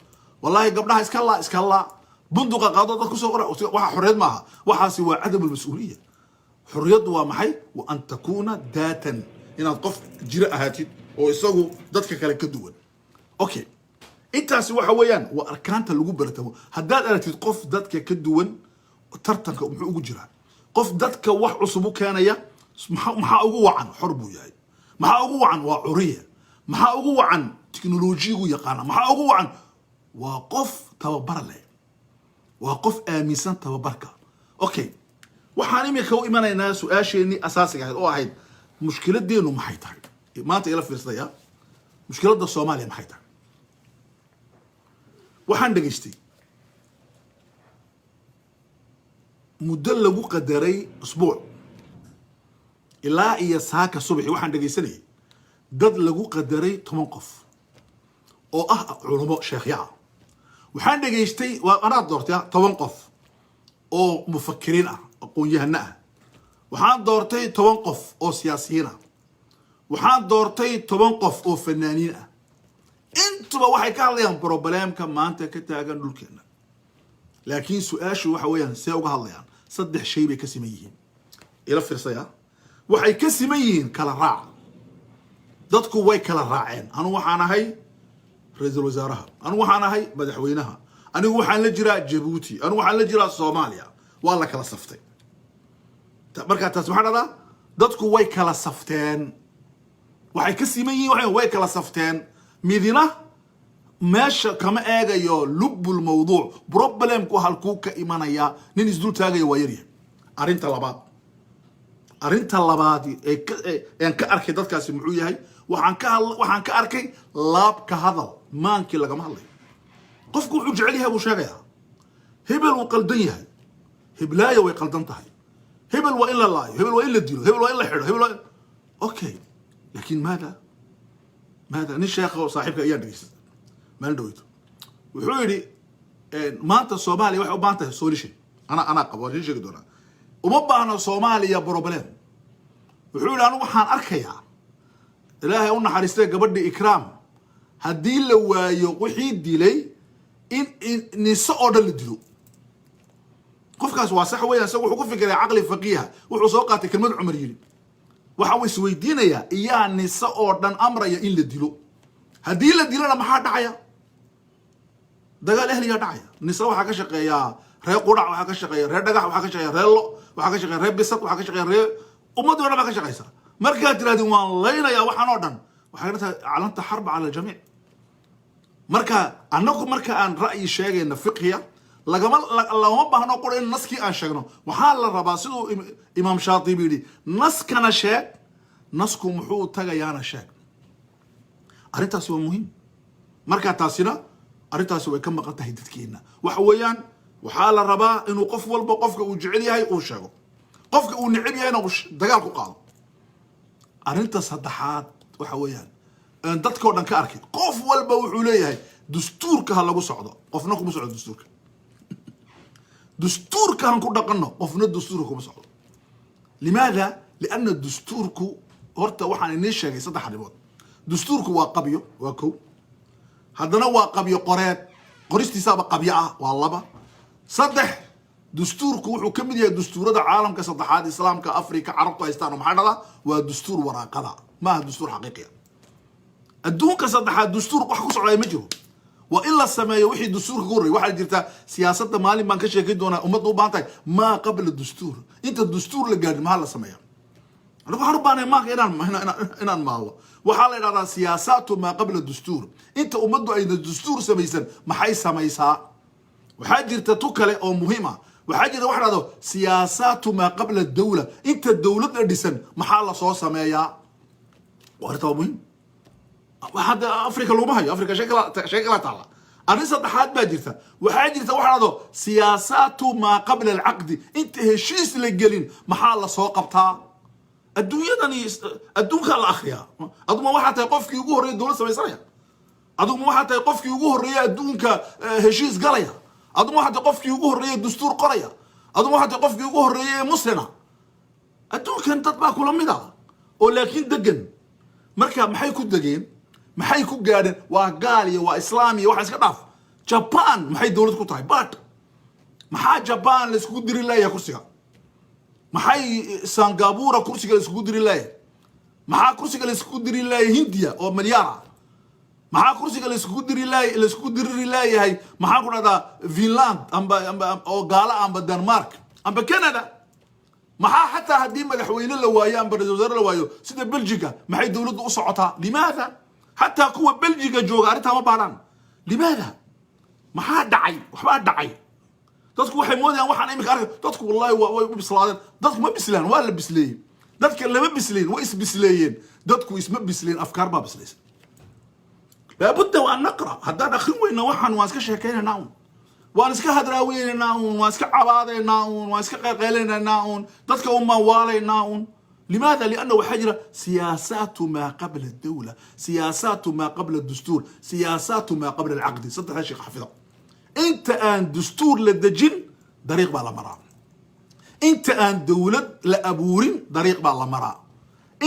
wallahi gabdhaha iska laa, iska laa, bunduqa qaado, dad kusoo qora. Waxa xorriyad maaha, waxaasi waa عدم المسؤولية. Xorriyaddu waa maxay? Wa أن تكون ذاتا, inaad qof jiro ahaatid oo isagu dadka kale ka duwan. Okay, intaasi waxa weeyaan waa arkaanta lagu baratamo. Haddaad aragtid qof dadka ka duwan, tartanka muxuu ugu jiraa? Qof dadka wax cusub u keenaya, maxaa ugu wacan? Xor buu yahay. Maxaa ugu wacan? Waa curiya. Maxaa ugu wacan? Technology-gu yaqaana. Maxaa ugu wacan? Waa qof tababar leh, waa qof aaminsan tababarka. Okay, waxaan imika u imanaynaa su-aasheenii asaasiga ahayd oo ahayd: mushkiladeenu maxay tahay maanta? Ila fiirsadaya, mushkiladda Soomaaliya maxay tahay? Waxaan dhegaystay muddo lagu qadaray usbuuc ilaa iyo saaka subaxi. Waxaan dhegaysanayay dad lagu qadaray 10 qof oo ah culamo sheekhya ah. Waxaan dhegaystay, waa anaa doortay, 10 qof oo mufakiriin ah, aqoon-yahano ah. Waxaan doortay 10 qof oo siyaasiyiin ah. Waxaan doortay 10 qof oo fanaaniin ah. Intuba waxay ka hadlayaan problem-ka maanta ka taagan dhulkeena. Laakiin su-aashu waxa weeyaan, see uga hadlayaan? Saddex shay bay ka siman yihiin. Ila fiirsaya, waxay ka siman yihiin kala raac. Dadku way kala raaceen. Anu waxaan ahay ra-iisul wasaaraha, anu waxaan ahay madaxweynaha. Anigu waxaan la jiraa Jabuuti, anigu waxaan la jiraa Soomaaliya. Waa la kala saftay. Markaa taas maxaa dhahdaa? Dadku way kala safteen. Waxay ka siman yihiin way kala safteen. Midina meesha kama eegayo لب الموضوع, problemku halkuu ka imanaya. Nin isdul taagaya waa yaryahay. Arrinta labaad ee ka arkay dadkaasi muxuu yahay? Waxaan ka arkay laabka hadal, maankii lagama hadlayo. Qofku wuxuu jecel yahay buu sheegayaa. Hebel wuu qaldan yahay, heblaaya way qaldan tahay, hebel waa in la laayo, hebel waa in la dilo, hebel waa in la xidho, hebel waa. Okay, laakiin maada maada? Nin sheekha oo saaxiibka ayaan dhegeystay maalin dhaweyto. Wuxuu yidhi, maanta Soomaaliya waxay u baahan tahay solution. Anaa qabo, waan idiin sheegi doonaa. Uma baahno Soomaaliya problem. Wuxuu yidhi, anigu waxaan arkayaa, Ilaahay u naxariistay gabadhii Ikraam, haddii la waayo wixii dilay, in niso oo dhan la dilo. Qofkaas waa sax weeyaan. Isagu wuxuu ku fikiray caqli faqiiha. Wuxuu soo qaatay kelmad Cumar yidhi. Waxa uu isweydiinayaa, iyaa nise oo dhan amraya in la dilo? Haddii la dilona maxaa dhacaya? Dagaal ehliyaa dhacaya. Nise waxaa ka shaqeeyaa reer qudhac, waxaa ka shaqeeya reer dhagax, waxaa ka shaqeeya reer lo, waxaa ka shaqeeya reer bisad, waxaa ka shaqeeya reer ummadii o dhan baa ka shaqeysa. Markaad tirahdin waan laynayaa waxaan oo dhan, waxay ka tahay أعلنت حرب على الجميع. Marka annagu marka aan ra'yi sheegayna fiqhiya, lagama baahno qura in naskii aan sheegno. Waxaa la rabaa, siduu Imaam Shaatibi yidhi, naskana sheeg, nasku muxuu tagayaana sheeg. Arrintaasi waa muhiim. Marka taasina, arrintaasi way ka maqan tahay dadkeena. Waxa weeyaan, waxaa la rabaa inuu qof walba qofka uu jecel yahay uu sheego, qofka uu neceb yahayna uu dagaal ku qaado. Arrinta saddexaad waxa weeyaan aan dadkoo dhan ka arkay, qof walba wuxuu leeyahay dastuurka ha lagu socdo. Qofna kuma socdo dastuurka. Dastuurka han ku dhaqanno, qofna dastuurka kuma socdo. لماذا؟ لأن dastuurku horta waxaan inii sheegay saddex arrimood. Dastuurku waa qabyo, waa kow. Haddana waa qabyo qoreed, qoristiisaaba qabyo ah, waa laba. Saddex, dastuurku wuxuu ka mid yahay dastuurada caalamka saddexaad, Islaamka, Afrika, Carabtu haystaan. Oo maxaa dhada? Waa dastuur waraaqada, maaha dastuur xaqiiqiya. Adduunka saddexaad dastuur wax ku socdaya ma jiro. Waa in la sameeyo wixii dastuurka ka horreeyay. Waxaa jirta siyaasadda, maalin baan ka sheekin doonaa, ummadda u baahan tahay ما قبل الدستور. Inta dastuur la gaadhin maxaa la sameeya? Anigu waxaan u baahnay maanka inaan maallo. Waxaa la idhahdaa سياسات ما قبل الدستور. Inta ummaddu ayna dastuur samaysan maxay samaysaa? Waxaa jirta tu kale oo muhiim ah. Waxaa jirta waxa dhahdo سياسات ما قبل الدولة. Inta dowlad la dhisan maxaa lasoo sameeyaa? Waa arrinta, waa muhiim. Hadda Africa laguma hayo. Africa shay kala taala. Arrin saddexaad baa jirta. Waxaa jirta waxa dhahdo سياسات ما قبل العقد. Inta heshiis la gelin maxaa lasoo qabtaa? Adduunyadani, adduunkaa la akhriyaa. Aduma waxaa tahay qofkii ugu horreeya dowlad samaysanaya? Aduma waxaa tahay qofkii ugu horreeya adduunka heshiis galaya? Aduma waxaa tahay qofkii ugu horreeya dastuur qoraya? Aduma waxaa tahay qofkii ugu horreeya ee muslina? Adduunkan dad baa kula mid ah oo laakiin degan. Marka maxay ku degeen? Maxay ku gaadheen? Waa gaal iyo waa islaam iyo waxa iska dhaaf. Jaban maxay dowlad ku tahay? But maxaa Jaban la iskugu diri laayahay kursiga? Maxay Singapura kursiga la iskugu diri laayahay? Maxaa kursiga la iskugu diri laayahay Hindiya oo milyaar ah? Maxaa kursiga la iskugu diriri laayahay, maxaan ku dhahdaa, Finland amba oo gaala, amba Denmark, amba Canada? Maxaa xataa haddii madaxweyne la waayo amba ra-isul wasaare la waayo, sida Belgica, maxay dowladdu u socotaa? لماذا؟ Xataa kuwa Belgiga jooga arrintaa ma baadhaan. لماذا؟ Maxaa dhacay? Waxbaa dhacay. Dadku waxay moodayaan waxaan imika arkay dadku wallahi way u bislaadeen. Dadku ma bislaan, waa la bisleeyey. Dadka lama bisleyn, way isbisleeyeen. Dadku isma bisleen, afkaar baa bislaysa. لابد وأن نقرأ. Haddaan akrin weyna waxaan waan iska sheekaynaynaa un, waan iska hadraaweynaynaa un, waan iska cabaadaynaa un, waan iska qeylqeylaynaynaa un, dadka unbaan waalaynaa un. لماذا؟ لأنه waxaa jira سياسات ما قبل الدولة، سياسات ما قبل الدستور، سياسات ما قبل العقد. Saddexdaa sheekh xafida. Inta aan dastuur la dejin dariiq baa la maraa. Inta aan dowlad la abuurin dariiq baa la maraa.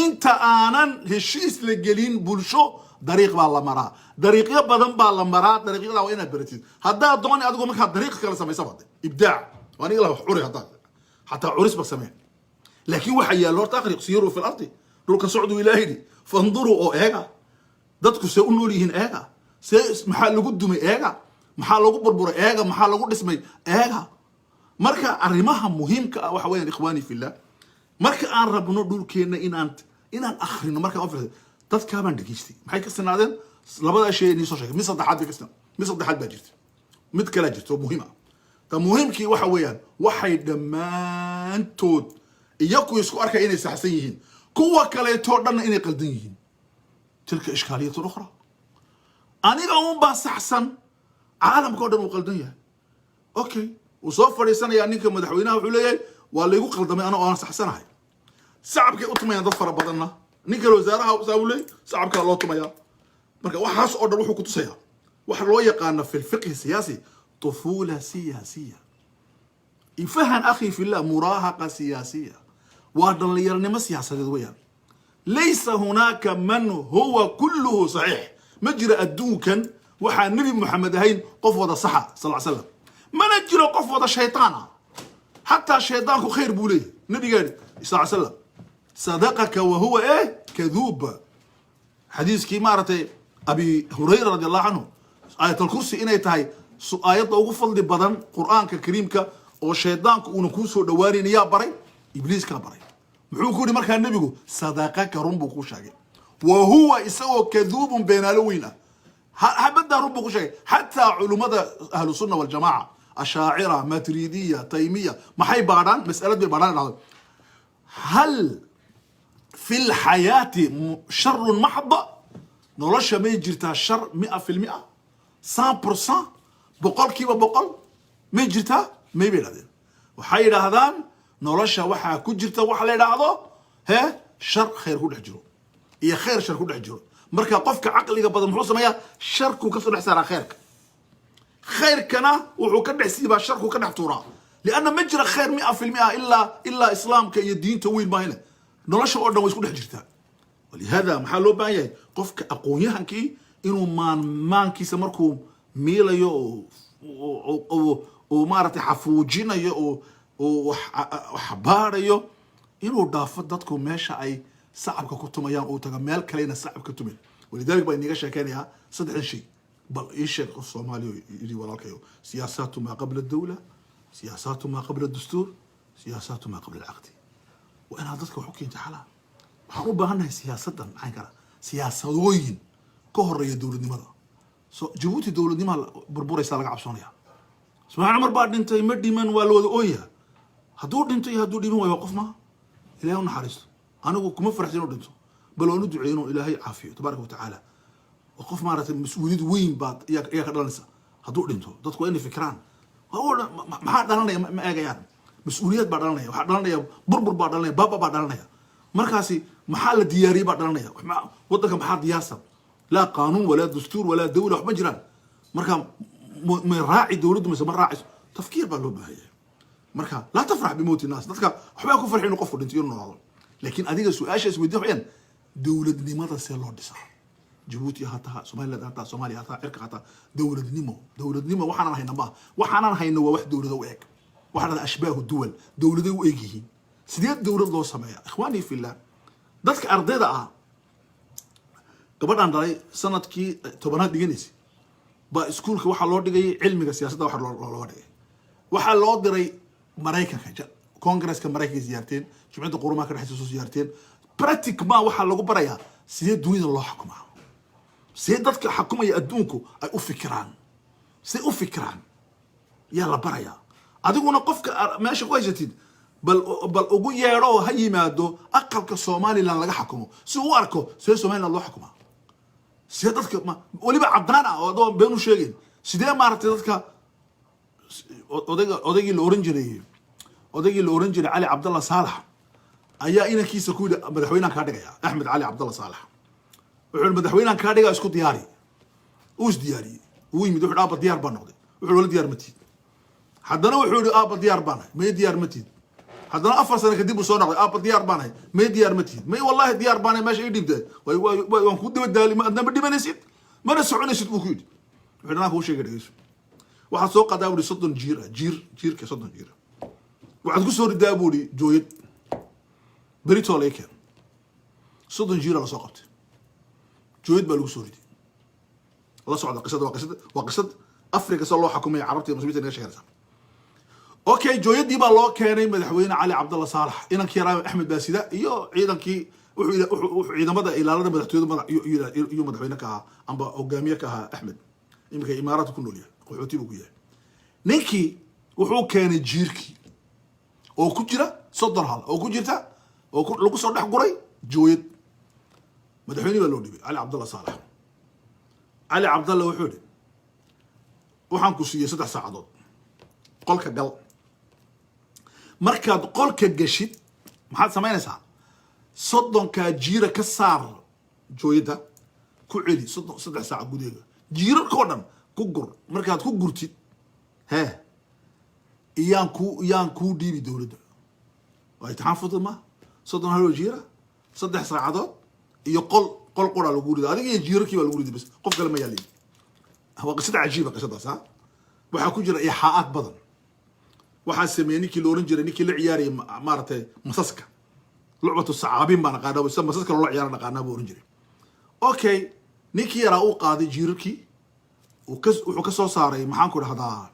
Inta aanan heshiis la gelin bulsho dariiq baa la maraa. Dariiqyo badan baa la maraa. Dariiqyada waa inaad baratid. Haddaad dooni adigu markaa dariiq kale samaysa bade ibdaac, waa aniga la wax curi. Haddaad xataa curis ba samee, laakiin waxa yaallo horta akhri. سيروا في الأرض, dhulka socduu Ilaah yidhi, فانظروا, oo eega dadku see u nool yihiin, eega see maxaa lagu dumay, eega. Maxaa lagu burburay? Eega. Maxaa lagu dhismay? Eega. Marka arrimaha muhiimka ah waxa weeyaan, ikhwaani fillah, marka aan rabno dhulkeenna inaan akhrino, markaan u fiirsay dadkaabaan dhegeystay, maxay ka sinaadeen? Labadaa shay inii soo sheegay, mid saddexaad bay ka sinaa, mid saddexaad baa jirta, mid kalaa jirta oo muhiim ah. Ta muhiimkii waxa weeyaan, waxay dhammaantood iyaku isku arkaya inay saxsan yihiin, kuwa kaleetoo dhanna inay qaldan yihiin. Tilka ishkaaliyatun ukhra. Aniga uun baa saxsan, caalamka o dhan uu qaldan yahay. Okay, wuu soo fadhiisanayaa ninka madaxweynaha, wuxuu leeyahay waa laygu qaldamay, ana oo aan saxsanahay. Sacabkay u tumayaan dad fara badanna. Ninka wasaaraha saa uu leeyahy, sacabkaa loo tumayaa. Marka waxaas oo dhan wuxuu ku tusayaa waxa loo yaqaano fi lfiqhi siyaasi طفولة سياسية. Ifahan, akhi fillah, muraahaqa siyaasiya waa dhallinyarnimo siyaasadeed weeyaan. Laysa hunaaka man huwa kulluhu saxiix. Ma jiro adduunkan waxaa Nebi Moxamed ahayn qof wada saxa, sal slam. Mana jiro qof wada shaytaan ah. Xataa shaydaanku khayr buu leeyahy. Nabigaa yidhi, sal slam, "Sadaqaka wa huwa kaduub." Xadiiskii maaragtay Abi Hurayra radi Allahu canhu, Aayatalkursi inay tahay aayadda ugu fadli badan Qur'aanka Kariimka oo shaydaanku uuna kuu soo dhawaanayn, yaa baray? Ibliiskaa baray. Muxuu ku yihi markaa nebigu? "Sadaqaka," run buu kuu sheegay, wa huwa isagoo kaduubun, beenaalo weyn ah. Xabaddaa run buu ku sheegay. Xataa culummada Ahlu Sunna waljamaca, Ashaacira, Matridiya, Taymiya, maxay baadhaan? Mas'alad bay baadhaan, dhahdo: hal fi lxayaati sharun maxda? Nolosha may jirtaa shar 100%, 100%, 100%? May jirtaa? May bay idhahdeen. Waxay yidhaahdaan nolosha waxaa ku jirta waxa la idhaahdo shar khayr ku dhex jiro iyo khayr shar ku dhex jiro. Marka qofka caqliga badan muxuu sameeyaa? Sharkuu kasoo dhex saaraa khayrka, khayrkana wuxuu ka dhex siibaa sharkuu ka dhex tuuraa, lianna ma jira khayr 100% ilaa Islaamka iyo diinta weyn maahine. Nolosha oo dhan way isku dhex jirtaa. Walihada maxaa loo baahan yahay? Qofka aqoon-yahankii inuu maankiisa markuu miilayo oo maaragtay xafuujinayo oo wax baarayo, inuu dhaafo dadku meesha ay sacabka ku tumayaan, uu taga meel kalena sacab ka tumin. Walidalik baa iniga sheekeynayaa saddexdan shay. Bal ii sheeg qof Soomaaliya oo yidhi, walaalkayo, siyaasaatu maa qabla dawla, siyaasaatu maa qabla dastuur, siyaasaatu maa qabla alcaqdi. Waa inaad dadka wax u keenta xalaa. Waxaan u baahannahay siyaasaddan maxaan kala siyaasadooyin ka horeeya dowladnimada. So Jabuuti dowladnimaa burburaysaa laga cabsoonaya. Ismaaciil Cumar baa dhintay, ma dhiman, waa la wada ooya. Hadduu dhinto iyo hadduu dhiman waayo, waa qof maaha. Ilahay u naxariisto. Anigu kuma faraxsan inuu dhinto, bal waan u duceeyo inuu Ilaahay caafiyo, tabaaraka wa tacaala. Waa qof maaragtay mas-uuliyad weyn baad iyaa ka dhalanaysa hadduu dhinto. Dadku waa inay fikiraan. Maxaa dhalanaya? Ma eegayaan. Mas-uuliyad baa dhalanaya, waxaa dhalanaya burbur baa dhalanaya, baaba baa dhalanaya. Markaasi maxaa la diyaariyey baa dhalanaya. Waddanka maxaa diyaarsan? Laa qaanuun walaa dastuur walaa dawla, wax ma jiraan. Marka ma raaci dowladdu mise ma raacayso? Tafkiir baa loo baahan yahay. Marka laa tafrax bimowti naas. Dadka waxbaa ku farxi inuu qofku dhinto iyo noolaado, laakiin adiga su-aasha isweydiin waxayaan: dowladnimada see loo dhisaa? Jabuuti ha taha, Somaliland ha taha, Soomaaliya ha taha, cirka ha taha. Dowladnimo, dowladnimo waxaanan hayna maaha. Waxaanan hayno waa wax dowlado u eg, waxaa dhahda ashbaahu duwal, dowladay u eg yihiin. Sidee dowlad loo sameeya? Ikhwaanii fillah, dadka ardayda ah, gabadhaan dhalay sanadkii 10aad dhiganaysay baa iskuulka waxaa loo dhigayay cilmiga siyaasadda. Waxa looga dhigay, waxaa loo diray Maraykanka, Congresska Maraykanka siyaarteen, Jumciyadda Qurumaha ka dhexaysa soo siyaarteen. Practically waxaa lagu barayaa sidee dunida loo xukumaa, sidee dadka xakumaya adduunku ay u fikiraan, sidee u fikiraan yaa la barayaa. Adiguna qofka meesha ku haysatid, bal ugu yeedho oo ha yimaado aqalka Somaliland laga xakumo, si uu u arko sidee Somaliland loo xukumaa, sidee dadka weliba caddaan ah oo adoo been u sheegayn, sidee maaragtay dadka. Odayga odaygii la oran jiray Cali Cabdallah Saalax ayaa inankiisa ku yidhi, "Madaxweynehan kaa dhigaya." Axmed Cali Cabdallah Saalax wuxuu yihi, "Madaxweynehan kaa dhigaya, isku diyaari." Uu is diyaariyey, uu yimid, wuxuu "Aaba, diyaar baan noqday." Wuxuu "Wala diyaar ma tiid." Haddana wuxuu yihi, "Aaba, diyaar baan ahay." "May, diyaar ma tiid." Haddana 4 sano kadib uu soo noqday, "Aaba, diyaar baan ahay." "May, diyaar ma tiid." "May, wallahi diyaar baan ahay, meesha ii dhiibtay." Waan kuu daba daali, adna ma dhimanaysid mana soconaysid," buu ku yidhi. Wuxuu dhanaa kuu sheegay, "Dhegeyso, waxaad soo qadaa," buri, "30 jiir ah, jiir jiirka 30 jiir ah waxaad ku soo ridaa," buri, "jooyad beritoo laga keeno." 30 jiira lasoo qabtay, jooyad baa lagu soo riday. La socda qisada, waa qisad Africa sida loo xukumaya Carabta iyo Muslimiinta naga sheeganaysaa. Okay, jooyadii baa loo keenay madaxweyne Cali Cabdalla Saalax, inankii yaraa Axmed Baasida iyo ciidankii. Wuxuu ciidamada ilaalada madaxtooyada madax iyuu madaxweyne ka ahaa amba hogaamiye ka ahaa. Axmed iminka Imaaraadka ku nool yahay, qaxooti buu ku yahay. Ninkii wuxuu keenay jiirkii oo ku jira 30 hal oo ku jirta oo lagu soo dhex guray jooyad. Madaxweyne baa loo dhibay, Cali Cabdalla Saalax. Cali Cabdalla wuxuu yidhi, "Waxaan ku siiyey 3 saacadood. Qolka gal. Markaad qolka gashid, maxaad samaynaysaa? 30-kaa jiira ka saar jooyadda, ku celi 30, 3 saac gudaheeda jiirarkoo dhan ku gur. Markaad ku gurtid, hee, iyaan kuu dhiibi dowladda." Waa imtixaan fudud ma? 30 haloo jiira, 3 saacadood iyo qol qura lagu rido, adiga iyo jiirarkii baa lagu ridi bas, qof kale ma yaalin. Waa qisada cajiiba qisadaas. Ha, waxaa ku jira ixaa'aad badan. Waxaa sameeyey ninkii la oran jiray, ninkii la ciyaarayay maaragtay masaska, lucbatu sacaabin baa naqaanaa, sida masaska loola ciyaara naqaanaa buu oran jiray. Okay, ninkii yaraa uu qaaday jiirarkii, wuxuu ka soo saaray, maxaan ku dhahdaa,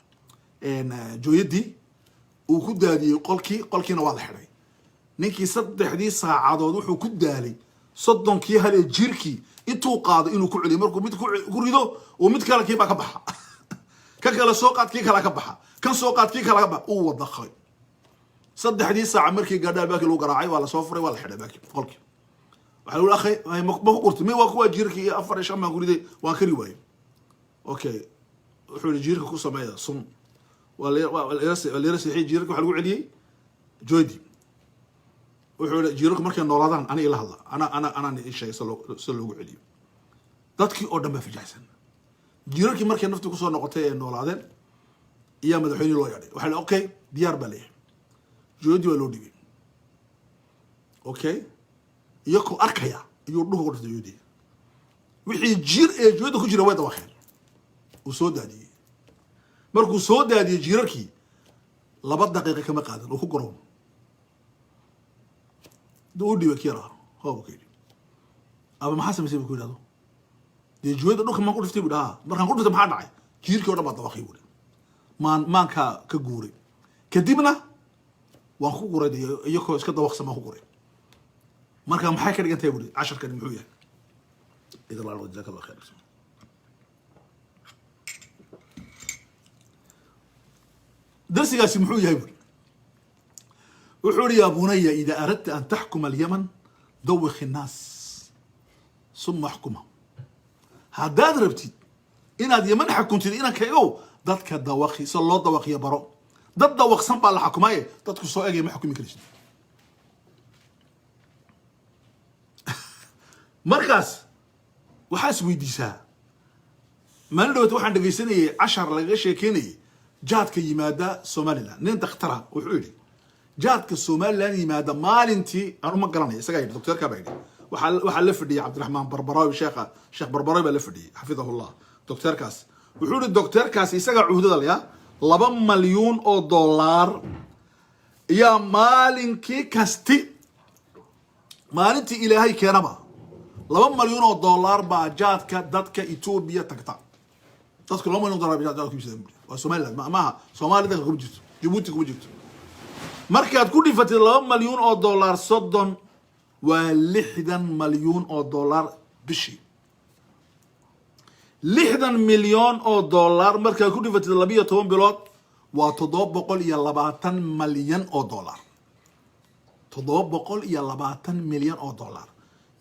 jooyadii uu ku daadiyey qolkii. Qolkiina waa la xidhay. Ninkii 3-dii saacadood wuxuu ku daalay 30-kii halee jiirkii intuu qaado inuu ku celiyo. Markuu mid ku rido, uu mid kale, kii baa ka baxa, ka kale soo qaad, kii kala ka baxa, kan soo qaad, kii kala ka baxa. Uu wadaqay. 3-dii saaca markii gaadha, albaabkii lagu garaacay, waa lasoo furay, waa la xidhay baaki qolkii. Waxaa lagu akhay, ma ku gurtay? Mi, waa kuwa jiirkii iyo afar iyo shan baan ku riday, waan kari waayey. Okay, wuxuu yihi, "Jiirka ku sameeya sun." Waa la yara seexiyey jiirka, waxaa lagu celiyey joodi. Wuxuu yihi, "Jiirarku markay noolaadaan ani ila hadla, ana anaan ii sheegay sida loogu celiyo." Dadkii oo dhan baa fajacsan. Jiirarkii markay naftii kusoo noqotay ee noolaadeen iyaa madaxweynihii loo yeedhay. Waxaa la, "Okay, diyaar baa leeyahay." Joodi waa loo dhibay. Okay, iyakoo arkaya ayuu dhulka ku dhiftay joodii. Wixii jiir ee jooda ku jira way dawaqeen. Uu soo daadiyey. Markuu soo daadiyey jiirarkii, 2 daqiiqa kama qaadan uu ku gorow u dhibay kii yaraa. "Hoobu," ka yidhi, "aba maxaa samaysay?" bu ku yidhahdo. "Dee jooyada dhulka maan ku dhiftay," bu dhaha. "Markaan ku dhiftay, maxaa dhacay? Jiirkii o dhan baa dawaqay," buuri. Maankaa ka guuray. Kadibna waan ku guray dee, iyakoo iska dawaqsan baan ku guray. Marka maxay ka dhigan tahay, buri, casharkani muxuu yahay? Idan jazaak Allah khayr. Darsigaasi muxuu yahay, buri? Wuxuu ihi, "Yaa bunaya, ida aradta an taxkuma alyaman, dawik innaas suma axkuma." Haddaad rabtid inaad Yaman xakuntid, inankaygow, dadka dawaqi, sida loo dawaqiyo baro. Dad dawaqsan baa la xukumaaye, dadku soo egaya ma xukumi karaysid. Markaas waxaa is weydiisaa. Maalin dhawata waxaan dhegaysanayay cashar lagaga sheekeynayay jaadka yimaada Somaliland. Nin dakhtara wuxuu yidhi, jaadka Somaliland yimaada maalintii, aan uma garanaya, isagaa yidhi, doctorka baa yidhi. Waxaa la fadhiyay Cabdiraxmaan Barbarawi, sheekha, Sheekh Barbarawi baa la fadhiyey, xafidahullah. Doctorkaas wuxuu yidhi, doctorkaas isagaa cuhdada laya, 2 malyuun oo dollar ayaa maalinkii kasti, maalintii Ilaahay keenaba, 2 malyuun oo dollar baa jaadka dadka Etoobiya tagta. Dadku 2 malyan dollar jaad ku iibsadaan, buuri. Waa Somaliland, maaha Soomaaliya dadka kuma jirto, Jabuuti kuma jirto. Markaad ku dhifatid 2 malyuun oo dollar 30, waa 60 malyuun oo dollar bishii. 60 milyan oo dollar markaad ku dhifatid 12 bilood, waa 720 malyan oo dollar. 720 milyan oo dollar.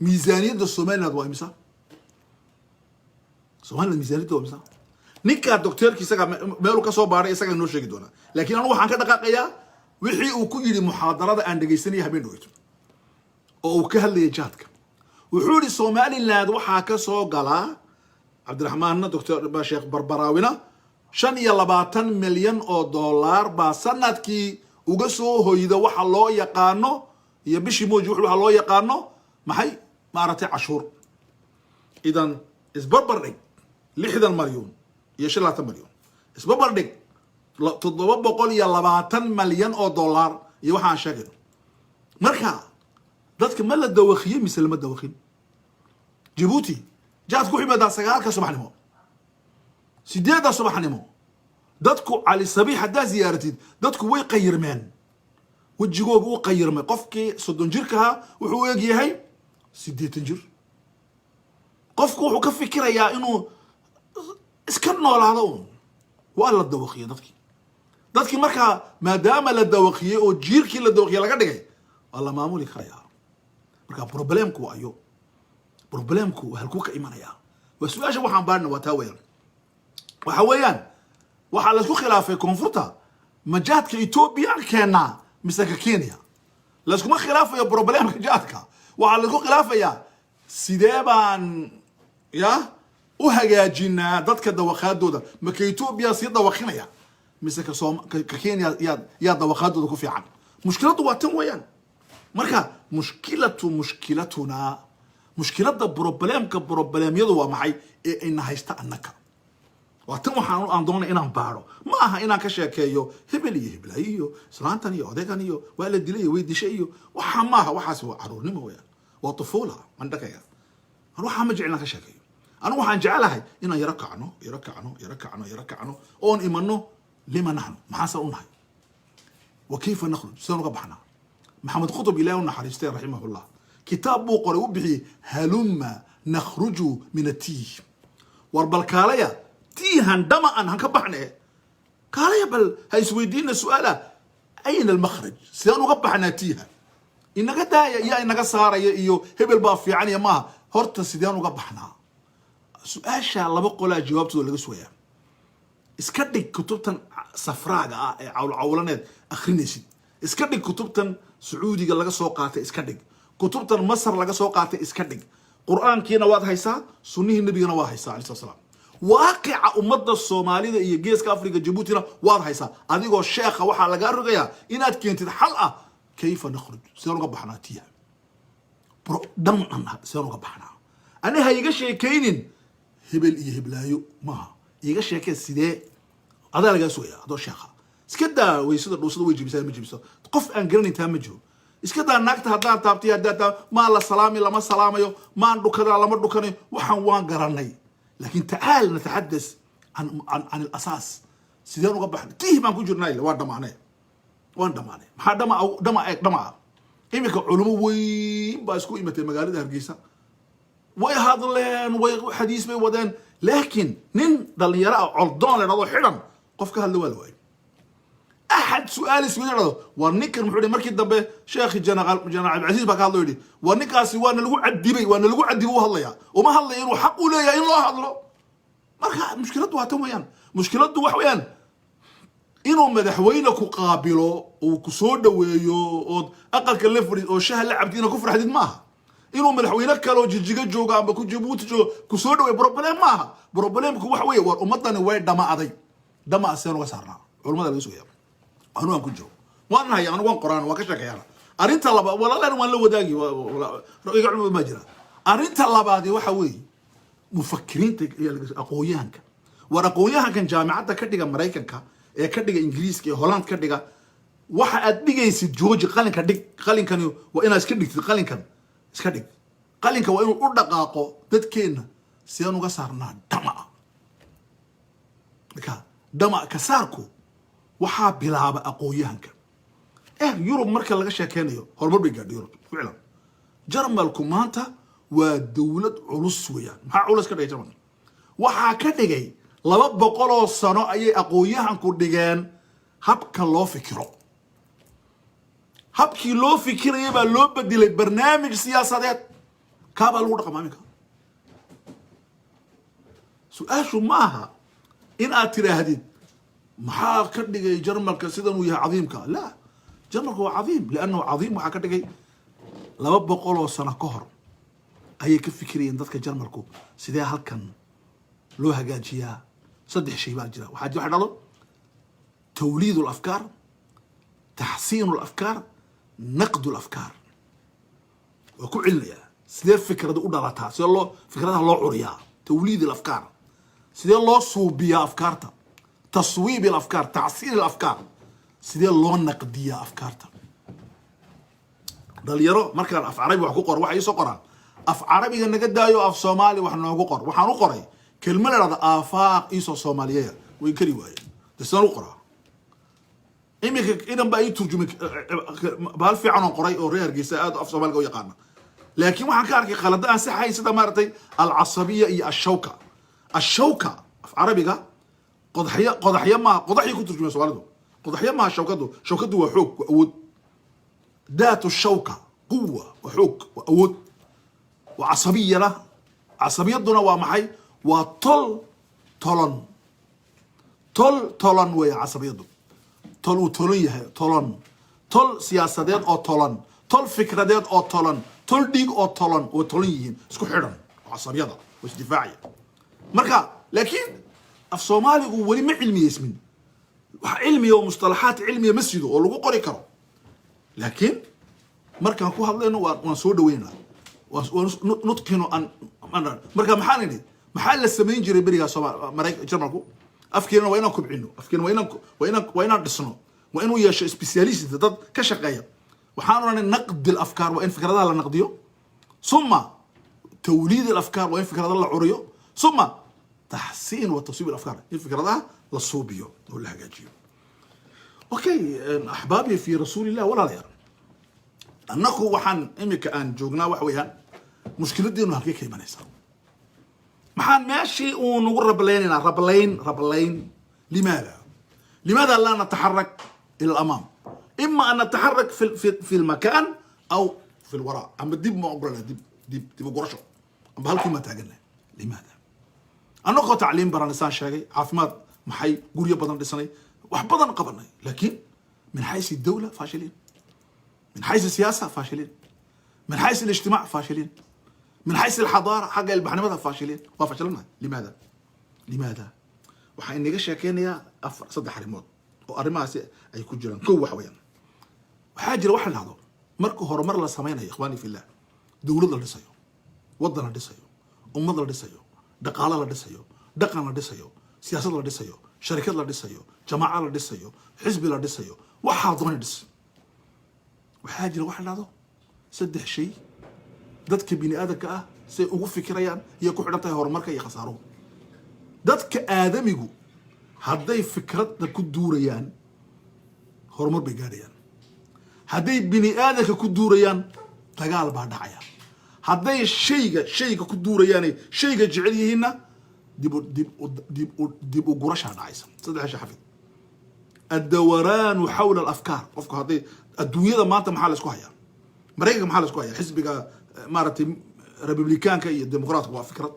Miisaaniyadda Somaliland waa imisa? Somaliland miisaaniyadda waa imisa? Ninkaa docteerki isagaa meeluu ka soo baaray, isagaa noo sheegi doonaa. Laakiin anigu waxaan ka dhaqaaqayaa wixii uu ku yidhi muxaadarada aan dhegaysanaya habeen dhoweyto oo uu ka hadlayay jaadka. Wuxuu yihi, Somaliland waxaa ka soo galaa, Cabdiraxmaanna, doctor Sheekh Barbaraawina, 25 milyan oo dollar baa sanadkii uga soo hoyda waxa loo yaqaano, iyo bishii mooji, waxa loo yaqaano, maxay, maaragtay, cashuur. Idan isbarbar dhig 60 malyuun iyo 25 malyuun. Isbarbar dhig 720 malyan oo dollar iyo waxaan sheegayno. Marka dadka ma la dawakiyey mise lama dawakin? Jabuuti jaadku wuxuu yimaadaa 9-ka subaxnimo. 8da subaxnimo. Dadku Cali Sabiix haddaa ziyaaratid, dadku way qayirmeen, wejigooga u qayirmay. Qofkii 30 jirkahaa wuxuu u egyahay 80 jir. Qofku wuxuu ka fikirayaa inuu iska noolaado un. Waa la dawaqiyey dadkii. Dadkii markaa maadaama la dawaqiyey oo jiirkii la dawaqiyey laga dhigay, waa la maamuli karayaa. Marka problemku waa ayo, problemku halkuu ka imanayaa? Waa su-aasha waxaan baarina, waa taa weeyaan. Waxa weeyaan, waxaa laisku khilaafay koonfurta: ma jaadka Etoobiya keenaa mise ka Kenya? Layskuma khilaafayo problemka jaadka. Waxaa laisku khilaafayaa sidee baan ya u hagaajinaa dadka dawaqaadooda. Ma ka Etoobiya sii dawaqinaya mise ka Soom ka Kenya yaa dawaqaadooda ku fiican? Mushkiladdu waa tan weeyaan. Marka mushkilatu mushkilatunaa, mushkiladda problemka, problemyadu waa maxay ee ayna haysta annaka? Waa tan waxaan aan doonay inaan baaro. Ma aha inaan ka sheekeeyo hebel iyo heblaayo iyo islaantan iyo odaygan iyo waa la dilay iyo way dishay iyo waxaa. Maaha waxaas, waa caruurnimo weyaan, waa tufuula mandhakaya. An waxaa ma jecel inaan ka sheekeeyo. Anigu waxaan jecelahay inaan yaro kacno, yaro kacno, yaro kacno, yaro kacno, oon imano lima naxnu, maxaasa u nahay, wa kayfa nakhruj, sidaan uga baxnaa. Maxamed Qutub, Ilahi u naxariistay, raximahullah, kitaab buu qoray u bixiyey "Halumma nakhruju min atiih". War bal kaalaya, tiihan dhama an han ka baxne, kaalaya bal ha isweydiina su-aala: ayna almakhraj? Sidaan uga baxnaa tiiha? Inaga daaya yaa inaga saaraya iyo hebel baa fiican iyo maaha. Horta sideen uga baxnaa? Su-aasha laba qolaa jawaabtooda laga sugayaa. Iska dhig kutubtan safraaga ah ee cawlcawlaneed akhrinaysid, iska dhig kutubtan Sacuudiga laga soo qaatay, iska dhig kutubtan Masar laga soo qaatay, iska dhig. Qur-aankiina waad haysaa, sunnihii nebigana waad haysaa alai slat slam. Waaqica ummadda Soomaalida iyo Geeska Africa, Jabuutina waad haysaa. Adigoo sheekha waxaa lagaa rogayaa inaad keentid xal ah: kayfa nakhruj? Sideen uga baxnaa tiya dhamcan? Sideen uga baxnaa? Ani ha iga sheekaynin hebel iyo heblaayo, maaha. Iga sheekee sidee. Adaa lagaa sugaya adoo sheekha. Iska daa weysada dhuusada way jebisaa, ma jebiso. Qof aan garanayn taa ma jiro. Iska daa naagta haddaan taabtay, haddaan taa maa la salaami, lama salaamayo, maan dhukadaa, lama dhukanayo. Waxaan waan garanay, laakiin tacaal nataxadas can alasaas. Sideen uga baxnay tiih baan ku jirnaa? Ile waa dhamaanay, waan dhamaanay. Maxaa dhama dhama eeg dhama? Iminka culimo weyn baa isku imatay magaalada Hargeysa, way hadleen, way xadiis bay wadeen, laakiin nin dhalinyaro ah, Coldoon la dhahdo, xidhan, qof ka hadla waa la waayay. Axad su-aal isweydiin dhahdo: war ninkan muxuu yihi? Markii dambe sheekhi jenaraal Cabdilcasiis baa ka hadlo, yidhi: war ninkaasi waana lagu cadibay, waana lagu cadibay. U hadlaya, uma hadlaya inuu xaq u leeyahay in loo hadlo. Marka mushkiladdu waa tan weeyaan. Mushkiladdu wax weeyaan inuu madaxweyne ku qaabilo, uu ku soo dhaweeyo, ood aqalka la fadhid oo shaha la cabtid, inaad ku farxdid maaha. Inuu madaxweyne kale oo Jijiga joogo amba ku Jabuuti joogo ku soo dhaweeyo problem maaha. Problemku waxa weeye: war ummadani way dhama-aday, dhama seen uga saarnaa? Culamada laga sugaya. Anu aan ku jiro waan haya, anigu waan qoraan, waan ka sheekeeyana. Arrinta labaad, walaaleen, waan la wadaagi iga culmad baa jira. Arrinta labaadi waxa weeye mufakiriinta ayaa laga aqoon-yahanka. War aqoon-yahankan jaamicadda ka dhiga Maraykanka, ee ka dhiga Ingiriiska, ee Holland ka dhiga, waxa aad dhigaysid jooji, qalinka dhig. Qalinkani waa inaad iska dhigtid, qalinkan iska dhig. Qalinka waa inuu u dhaqaaqo dadkeenna sidaan uga saarnaa dhama. Marka dhama ka saarku waxaa bilaaba aqoon-yahanka. Yurub marka laga sheekeynayo, horumar bay gaadhay Yurub ficlan. Jarmalku maanta waa dowlad culus weeyaan. Maxaa culus ka dhigay Jarmalka? Waxaa ka dhigay 200 sano ayay aqoon-yahanku dhigeen habka loo fikiro. Habkii loo fikirayay baa loo bedelay barnaamij siyaasadeed, kaabaa lagu dhaqmaa iminka. Su-aashu ma aha in aad tiraahdid maxaa ka dhigay Jarmalka sidan uu yahay cadiimka. La, Jarmalka waa cadiim liannahu cadiim waxaa ka dhigay 200 sano ka hor ayay ka fikirayeen dadka Jarmalku sidee halkan loo hagaajiyaa. Saddex shay baa jira. Waxaa jira waxa dhalo tawliid alafkaar, taxsiin alafkaar, naqd alafkaar. Waa ku celinayaa: sidee fikrada u dhalataa? Sidee loo fikradaha loo curiyaa? Tawliid alafkaar. Sidee loo suubiyaa afkaarta? Taswiib alafkaar, tacsiin alafkaar. Sidee loo naqdiyaa afkaarta? Dhalinyaro markaan af Carabi wax ku qoro, waxay iisoo qoraan: "Af Carabiga naga daayo, af Soomaali wax noogu qor." Waxaan u qoray Kelma la dhahda aafaaq iisoo soomaaliyeya way kari waayeen. De sidaan u qoraa iminka idan baa ii turjumay baal fiican oo qoray oo reer Hargeysa aad af Soomaaliga u yaqaana, laakiin waxaan ka arkay khalado aan saxayn, sida maaragtay alcasabiya iyo ashawka. Ashawka af Carabiga qodaxyo, qodaxyo maaha. Qodaxyo ku turjumay Soomaalidu, qodaxyo maaha. Shawkadu, shawkadu waa xoog, waa awood. Daatu shawka quwa, waa xoog, waa awood, waa casabiyana. Casabiyaduna waa maxay? Waa tol tolon, tol tolan weeye casabiyadu. Tol uu tolan yahay, tolan, tol siyaasadeed oo tolan, tol fikradeed oo tolan, tol dhiig oo tolan, way tolan yihiin, isku xidhan oo casabiyada oo isdifaacaya. Marka laakiin af Soomaaligu weli ma cilmiyeysmin, wax cilmiya oo mustalaxaat cilmiya ma sido oo lagu qori karo. Laakiin markaan ku hadlayno waan soo dhaweynaa, waan nutqinu an. Marka maxaan idhi? Maxaa la samayn jiray berigaa Sooma Marey Jarmalku? Afkeena waa inaan kubcino, afkeena waa inaan dhisno, waa inuu yeesho specialist, dad ka shaqeeya. Waxaan odhanay naqdi alafkaar, waa in fikradaha la naqdiyo, suma tawliid alafkaar, waa in fikrada la curiyo, suma taxsiin wa taswiib alafkaar, in fikradaha la suubiyo oo la hagaajiyo. Okay, axbaabi fi rasuulillah, walaalayaal, annaku waxaan imika aan joognaa waxa weeyaan mushkiladeenu halkee ka imanaysaa? Maxaan meeshii uu nagu rablaynaynaa? Rablayn, rablayn. Limaada, limaada laa nataxarak ila alamaam? Ima an nataxarak fi lmakan aw fi lwara, ama dib ma ogolana, dib u gurasho, amba halkii maa taagannahay. Limaada? Annagoo tacliim baranay, saan sheegay, caafimaad, maxay, guryo badan dhisnay, wax badan qabanay, laakiin min xaysi dawla faashiliin, min xaysi siyaasa faashiliin, min xaysi الاجتماع faashiliin, min xaysi alxadaara, xagga ilbaxnimada faashiliin, waa fashilanahay. Limaada, limaada? Waxaa inaga sheekeynayaa afar, saddex arrimood oo arrimahaasi ay ku jiraan. Kow, waxa weeyaan waxaa jira waxa la dhahdo marka horumar la samaynayo, ikhwaani fillah, dowlad la dhisayo, waddan la dhisayo, ummad la dhisayo, dhaqaalo la dhisayo, dhaqan la dhisayo, siyaasad la dhisayo, sharikad la dhisayo, jamaaca la dhisayo, xisbi la dhisayo, waxaa dooni dhis. Waxaa jira waxa la dhahdo saddex shay dadka bini aadamka ah say ugu fikirayaan iyo ku xidhan tahay horumarka iyo khasaaruhu. Dadka aadamigu hadday fikradda ku duurayaan, horumar bay gaadhayaan. Hadday bini aadamka ku duurayaan, dagaal baa dhacaya. Hadday shayga ku duurayaanay shayga jecel yihiinna, dib u gurashaa dhacaysa. Saddex shay xafid: addawaraanu xawla alafkaar. Qofku hadday adduunyada maanta maxaa la isku hayaa? Maraykanka maxaa la isku hayaa? Xisbiga maaragtay Republikaanka iyo Dimuqraadka waa fikrad.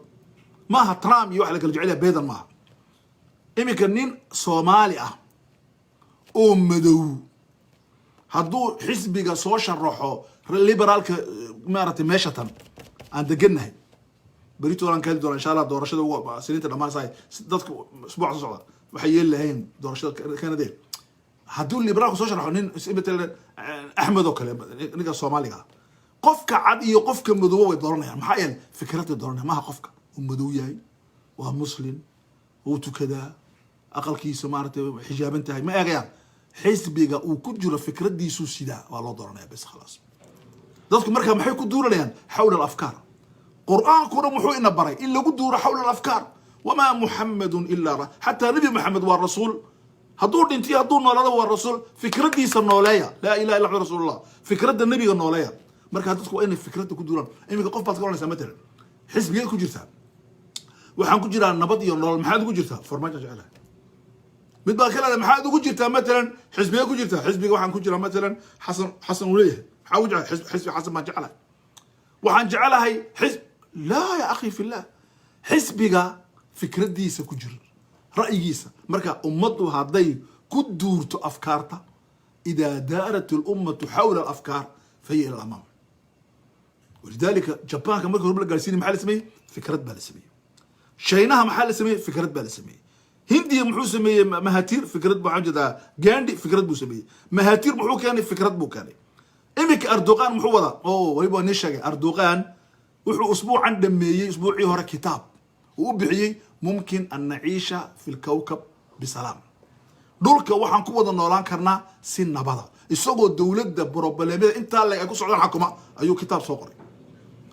Maaha Trump iyo waxa la kala jecel yahay Biden maaha. Iminka nin Soomaali ah oo madow hadduu xisbiga soo sharaxo liberaalka, maaragtay meesha tan aan degannahay, berito aan ka heli doona insha Allah doorashada ugu siniinta dhammaanaysa, dadka isbuuca soo socda waxay yeeli lahayn doorashada Canada. Hadduu liberaalku soo sharaxo nin matalan Axmed oo kale, ninka Soomaaliga ah, qofka cad iyo qofka madooba way dooranayaan. Maxaa yeelay fikraday dooranayaan, maha qofka uu madow yahay, waa Muslim, wuu tukadaa, aqalkiisa maaragtay xijaaban tahay, ma eegayaan. Xisbiga uu ku jiro fikradiisuu sidaa waa loo dooranaya, bes, khalaas. Dadku markaa maxay ku duuranayaan? Xawla alafkaar. Qur-aanku dhan wuxuu ina baray in lagu duuro xawla alafkaar. Wamaa Muxamedun ilaa, xataa Nabi Maxamed waa rasuul, hadduu dhintiyo hadduu noolaado waa rasuul. Fikradiisa nooleeya. Laa ilaha illa Maxamed rasuulullah. Fikradda nebiga nooleeya. Markaa dadku waa inay fikradda ku duulaan. Iminka qof baad ka oranaysaa matalan, xisbigeed ku jirtaa? Waxaan ku jiraa Nabad iyo Nolol. Maxaad ugu jirtaa? Farmaajo jecelahay. Mid baa ka leedahay, maxaad ugu jirtaa matalan, xisbigee ku jirtaa? Xisbiga waxaan ku jiraa matalan Xasan. Xasan uu leeyahay, maxaa ugu jecel? Xisbi Xasan baan jecelahay, waxaan jecelahay xisb. Laa ya akhi fillah, xisbiga fikradiisa ku jira, ra'yigiisa. Marka ummaddu hadday ku duurto afkaarta, idaa daarat alummatu xawla alafkaar fahiya ila alamaam. Walidaalika Jabaanka markii hore la gaarsiinay maxaa la sameeyey? Fikrad baa la sameeyey. Shaynaha maxaa la sameeyey? Fikrad baa la sameeyey. Hindiya muxuu sameeyey? Mahatir fikrad, waxaan jeedaa Gandhi fikrad buu sameeyey. Mahatir muxuu keenay? Fikrad buu keenay. Iminka Erdogan muxuu wadaa? Oo waliba waa nii sheegay, Erdogan wuxuu usbuucan dhameeyey, usbuucii hore, kitaab uu u bixiyey "mumkin an naciisha fi lkawkab bisalaam", dhulka waxaan ku wada noolaan karnaa si nabada. Isagoo dowladda problemyada intaa leg ay ku socdaan xakuma ayuu kitaab soo qoray.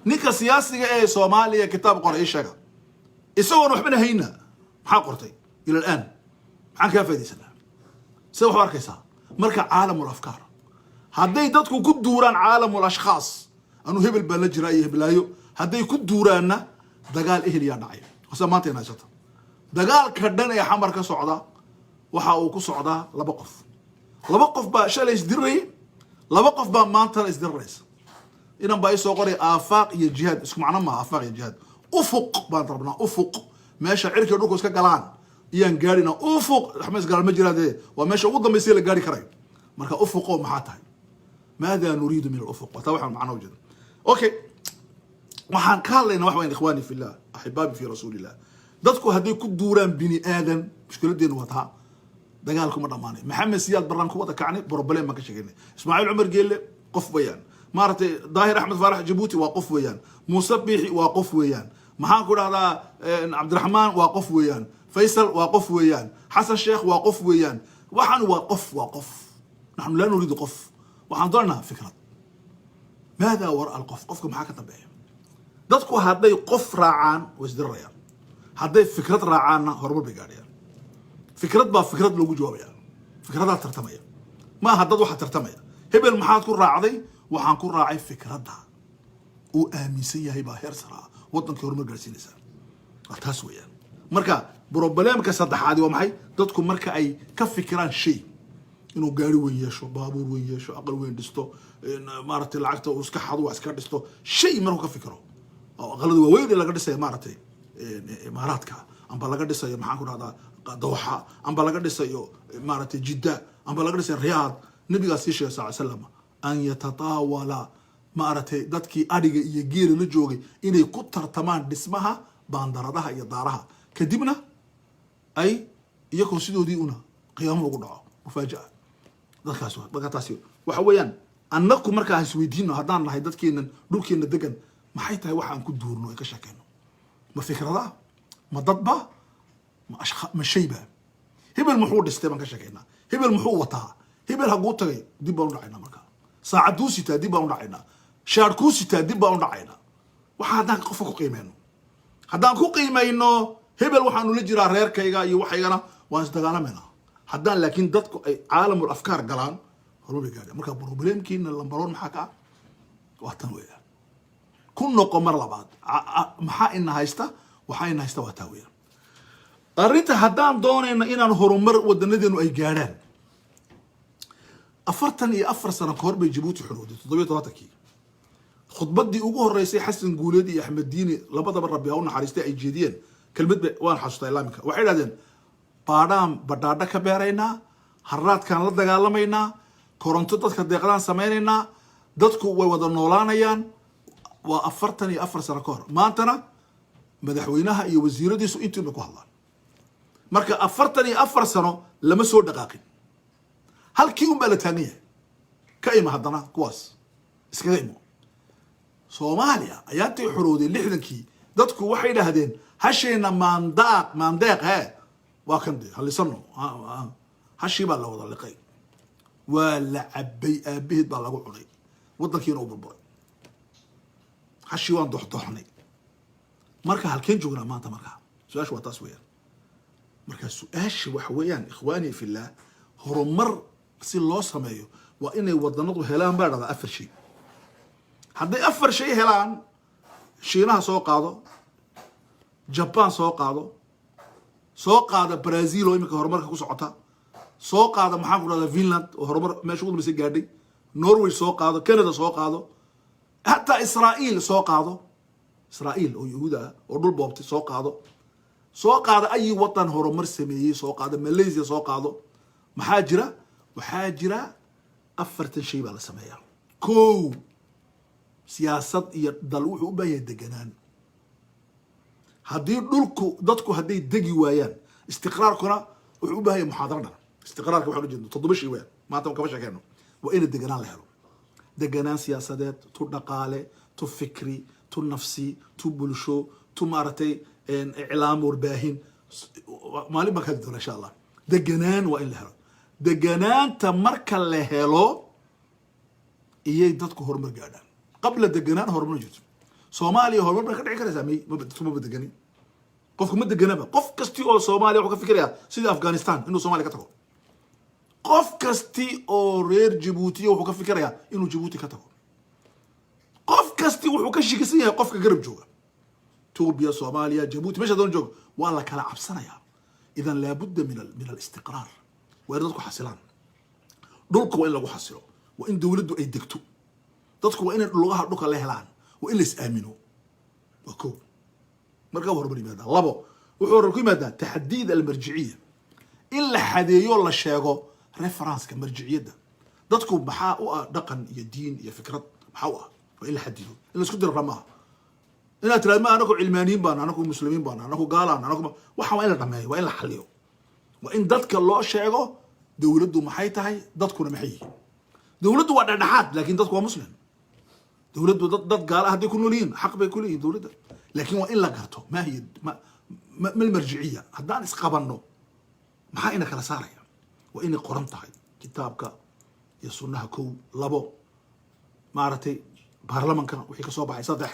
Ninka siyaasiga ee Soomaaliya kitaab qoray ii sheega. Isagoon waxbana hayna, maxaa qortay ila alaan? Maxaan kaa faa'idaysanaa? Sida wax u arkaysaa marka عالم الأفكار. Hadday dadku ku duuraan عالم الأشخاص, anuu hebel baan la jiraa iyo heblaayo, hadday ku duuraanna dagaal ehel yaa dhacaya. Hase maanta in haysata dagaalka dhan ee Xamar ka socda waxa uu ku socdaa laba qof. Laba qof baa shalay isdirirayay, laba qof baa maantana isdiriraysa. Inan baa isoo qoray aafaaq iyo jihaad isku macno maaha. Aafaaq iyo jihaad, ufuq baan rabnaa, ufuq meesha cirka dhulku iska galaan iyaan gaadhina. Ufuq waxma isgalaan, ma jiraan dee, waa meesha ugu dambaysa la gaari karayo. Marka ufuqo maxaa tahay? ماذا نريد من الأفق? Waa taa waxaan macno ujeeda. Okay, waxaan ka hadlaynaa waxa weyan, إخواني في الله، أحبابي في رسول الله, dadku hadday ku duuraan bini aadan, mushkiladeenu waa taa, dagaalku ma dhamaanay. Maxamed Siyaad Baraan ku wada kacnay, problem baan ka sheegaynay. Ismaaciil Cumar Geelle qof weeyaan, maaragtay. Daahir Axmed Faarax Jabuuti waa qof weeyaan. Muuse Biixi waa qof weeyaan. Maxaan ku dhahdaa, Cabdiraxmaan waa qof weeyaan. Faysal waa qof weeyaan. Xasan Sheekh waa qof weeyaan. Waxaan waa qof, waa qof. نحن لا نريد qof, waxaan doonaynaa fikrad. ماذا وراء الqof? Qofka maxaa ka dambeeya? Dadku hadday qof raacaan way isdirirayaan, hadday fikrad raacaanna horumar bay gaadhayaan. Fikrad baa fikrad loogu jawaabaya, fikradaa tartamaya, ma aha dad waxa tartamaya. Hebel maxaad ku raacday? Waxaan ku raacay fikradda uu aaminsan yahay baa heer sara ah, waddankii horumar gaarsiinaysaa. Waa taas weeyaan. Marka problemka saddexaadi waa maxay? Dadku marka ay ka fikiraan shay, inuu gaari weyn yeesho, baabuur weyn yeesho, aqal weyn dhisto, maaragtay, lacagta uu iska xado, wax iska dhisto, shay markuu ka fikiro oo aqalada waaweyn ee laga dhisayo, maaragtay, Imaaraadka amba laga dhisayo, maxaan ku dhahdaa, Dooxa amba laga dhisayo, maaragtay, Jidda amba laga dhisayo Riyaad, nabigaa sii sheegay sal slam أن يتطاول, maaragtay, dadkii adhiga iyo geela la joogay inay ku tartamaan dhismaha baandaradaha iyo daaraha, kadibna ay iyagoo sidoodii una qiyaamo ugu dhaco mufaaja'a dadkaas. Marka taasi waxa weeyaan, annaku markaa isweydiino, haddaan nahay dadkeenan dhulkeena degan, maxay tahay waxa aan ku duurno ee ka sheekeyno? Ma fikrada? Ma dadba? Ma ashkha? Ma shayba? Hebel muxuu dhistay baan ka sheekeynaa, hebel muxuu wataa, hebel haguu tagay, dib baan u dhacaynaa. Markaa saacaduu sitaa, dib baan u dhacaynaa. Shaarkuu sitaa, dib baan u dhacaynaa. Waxa haddaan qofka ku qiimeyno, haddaan ku qiimayno hebel waxaanu la jiraa reerkayga iyo waxaygana, waan isdagaalamayna. Haddaan laakiin dadku ay عالم الأفكار galaan, horumar bay gaadhaan. Marka problemkiina number one maxaa ka ah? Waa tan weeyaan. Ku noqo mar labaad, maxaa ina haysta? Waxaa ina haysta waa taa weeyaan arrinta. Haddaan doonayna inaan horumar wadanadeenu ay gaadhaan, 44 sano kahor bay Jabuuti xorowday, 77-kii. Khudbaddii ugu horeysay Xasan Guuleed iyo Axmed Diini, labadaba Rabbi ha u naxariistay, ay jeediyeen, kelmad ba waan xasuustaa ilaaminka. Waxay idhahdeen: "Baadhaan badhaadha ka beeraynaa, harraadkaan la dagaalamaynaa, koronto dadka deeqdaan samaynaynaa, dadku way wada noolaanayaan." Waa 44 sano ka hor. Maantana madaxweynaha iyo wasiiradiisu intii bay ku hadlaan. Marka 44 sano lama soo dhaqaaqin, halkii un baa la taagan yahay. Ka ima haddana kuwaas iskaga imo. Soomaaliya ayaantay xorowday 60-kii, dadku waxay idhaahdeen: "Hashayna maandaaq maandeeq he waa kan de halisano." Hashii baa la wada liqay, waa la cabay, aabaheed baa lagu cunay, waddankiina u burburay. Hashii waan doxdoxnay. Marka halkeen joognaa maanta? Markaa su-aasha waa taas weeyaan. Marka su-aasha waxa weeyaan, إخواني في الله, horumar si loo sameeyo waa inay wadanadu helaan baa dhahdaa afar shay. Hadday afar shay helaan, Shiinaha soo qaado, Jaban soo qaado, soo qaada Brazil oo iminka horumarka ku socota, soo qaada, maxaan ku dhahdaa, Finland oo horumar meesha ugu dambaysa gaadhay, Norway soo qaado, Canada soo qaado, hataa Israa'iil soo qaado, Israa'iil oo Yahuud ah oo dhul boobtay soo qaado, soo qaada ayi wadan horumar sameeyey soo qaado, Malaysia soo qaado. Maxaa jira? Waxaa jira afartan shay baa la sameeyaa. Kow, siyaasad iyo dal wuxuu u baahan yahay deganaan. Haddii dhulku dadku hadday degi waayaan, istiqraarkuna wuxuu u baahan yahay muxaadaro dhan. Istiqraarka waxaan ujeedno toddoba shay wayaan, maanta kama sheekeyno. Waa ina deganaan la helo, deganaan siyaasadeed, tu dhaqaale, tu fikri, tu nafsi, tu bulsho, tu maaragtay iclaam, warbaahin. Maalin baan ka hadli doona insha Allah. Deganaan waa in la helo. Deganaanta marka la helo iyay dadku horumar gaadhaan. Qabla deganaan horumar ma jirto. Soomaaliya horumar bay ka dhici karaysaa? May, dadku maba deganin. Qofku ma deganaba. Qof kasti oo Soomaaliya wuxuu ka fikirayaa sidii Afghanistan inuu Soomaaliya ka tago. Qof kasti oo reer Jabuutiya wuxuu ka fikirayaa inuu Jabuuti ka tago. Qof kasti wuxuu ka shikisan yahay qofka garab jooga. Etoobiya, Soomaaliya, Jabuuti, meesha doon jooga, waa la kala cabsanayaa. Idan laabudda min alistiqraar. Waa in dadku xasilaan. Dhulka waa in lagu xasilo, waa in dowladdu ay degto, dadku waa inay lugaha dhulka la helaan, waa in la is aamino. Waa ko marka horumar yimaada. Labo, wuxuu horumar ku yimaadaa taxdiid almarjiciya, in la xadeeyo, la sheego reference-ka, marjiciyadda. Dadku maxaa u ah dhaqan iyo diin iyo fikrad maxaa u ah? Waa in la xadido. In la isku diro maaha. Inaad tiraad ma anagu cilmaaniyiin baan, anagu muslimiin baan, anagu gaalaan, anagu waxa, waa in la dhameeyo, waa in la xaliyo, waa in dadka loo sheego dowladdu maxay tahay, dadkuna maxay yihiin. Dowladdu waa dhexdhexaad, laakiin dadku waa muslim. Dowladdu dad gaala hadday ku nool yihiin, xaq bay ku leeyihin dowladda, laakiin waa in la garto ma hiya ma almarjiciya. Haddaan isqabanno, maxaa ina kala saaraya? Waa inay qoran tahay kitaabka iyo sunnaha, kow. Labo, maaragtay, baarlamanka wixii ka soo baxay. Saddex,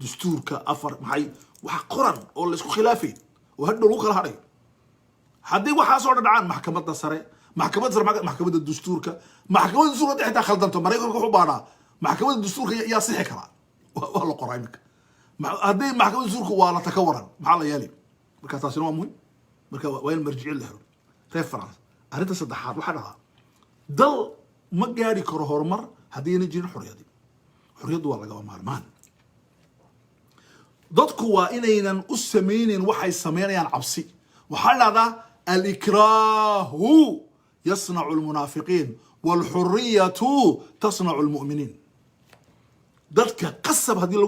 dastuurka. Afar, maxay wax qoran oo la isku khilaafayn oo hadhow lagu kala hadhayo. Haddii waxaasoo dhan dhacaan, maxkamadda sare, maxkamadda sare, maxkamadda dastuurka, maxkamadda dastuurka hadday xitaa khaldanto, Maraykanka wuxuu baanaa maxkamadda dastuurka yaa sixi karaa. Waa la qoraa iminka. Hadday maxkamadda dastuurka waa la taka waran, maxaa la yeeli? Marka taasina waa muhim. Marka waa in marjicin la helo, reference. Arrinta saddexaad waxaa dhahdaa, dal ma gaari karo horumar haddayna jirin xorriyadi. Xorriyaddu waa lagama maarmaan. Dadku waa inaynan u samaynayn waxay samaynayaan cabsi. Waxaa la dhahdaa: alikraahu yasnacu lmunaafiqiin walxuriyatu tasnacu lmu'miniin. Dadka qasab haddii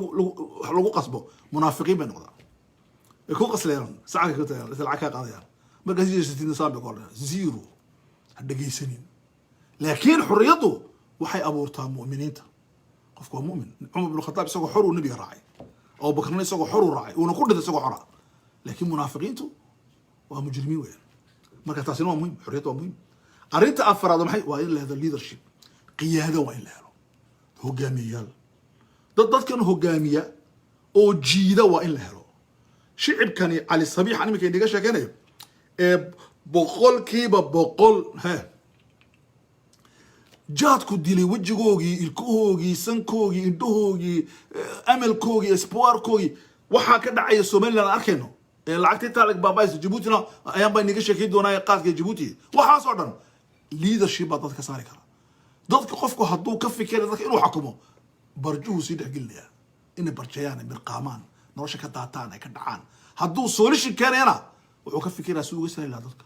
lagu qasbo, munaafiqiin bay noqdaan. Way ku qaslayaan, sacadka ku tagayaan, lacag kaa qaadayaan. Markaad jeesatidna saan bay ku odhanayaan, zero ha dhegaysanin. Laakiin xurriyaddu waxay abuurtaa mu'miniinta. Qofku waa mu'min. Cumar bin Khataab isagoo xor uu nabiga raacay, Abubakarna isagoo xor uu raacay, uuna ku dhintay isagoo xora. Laakiin munaafiqiintu waa mujrimiin weeyaan. Marka taasina waa muhim, xorriyadda waa muhim. Arrinta afaraad waa maxay? Waa in la helo leadership, qiyaado. Waa in la helo hogaamiyeyaal, dad dadkan hogaamiya oo jiida waa in la helo. Shicibkani Cali Sabiix aan iminka inaga sheekeynayo ee 100% he jaadku dilay wejigoogii, ilkahoogii, sankoogii, indhahoogii, amalkoogii, espoirkoogii, waxaa ka dhacaya Somaliland aan arkayno ee lacagta intaa lag baabaaysa. Jabuutina ayaan baa inaga sheekeyn doonaa, qaadka Jabuuti. Waxaasoo dhan leadership baa dadka ka saari kara. Dadka qofku hadduu ka fikira dadka inuu xakumo, barjuhu sii dhexgelinaya, inay barjayaan, ay mirqaamaan, nolosha ka daataan, ay ka dhacaan. Hadduu solution keenayana, wuxuu ka fikiraya si uga saari lahaa dadka.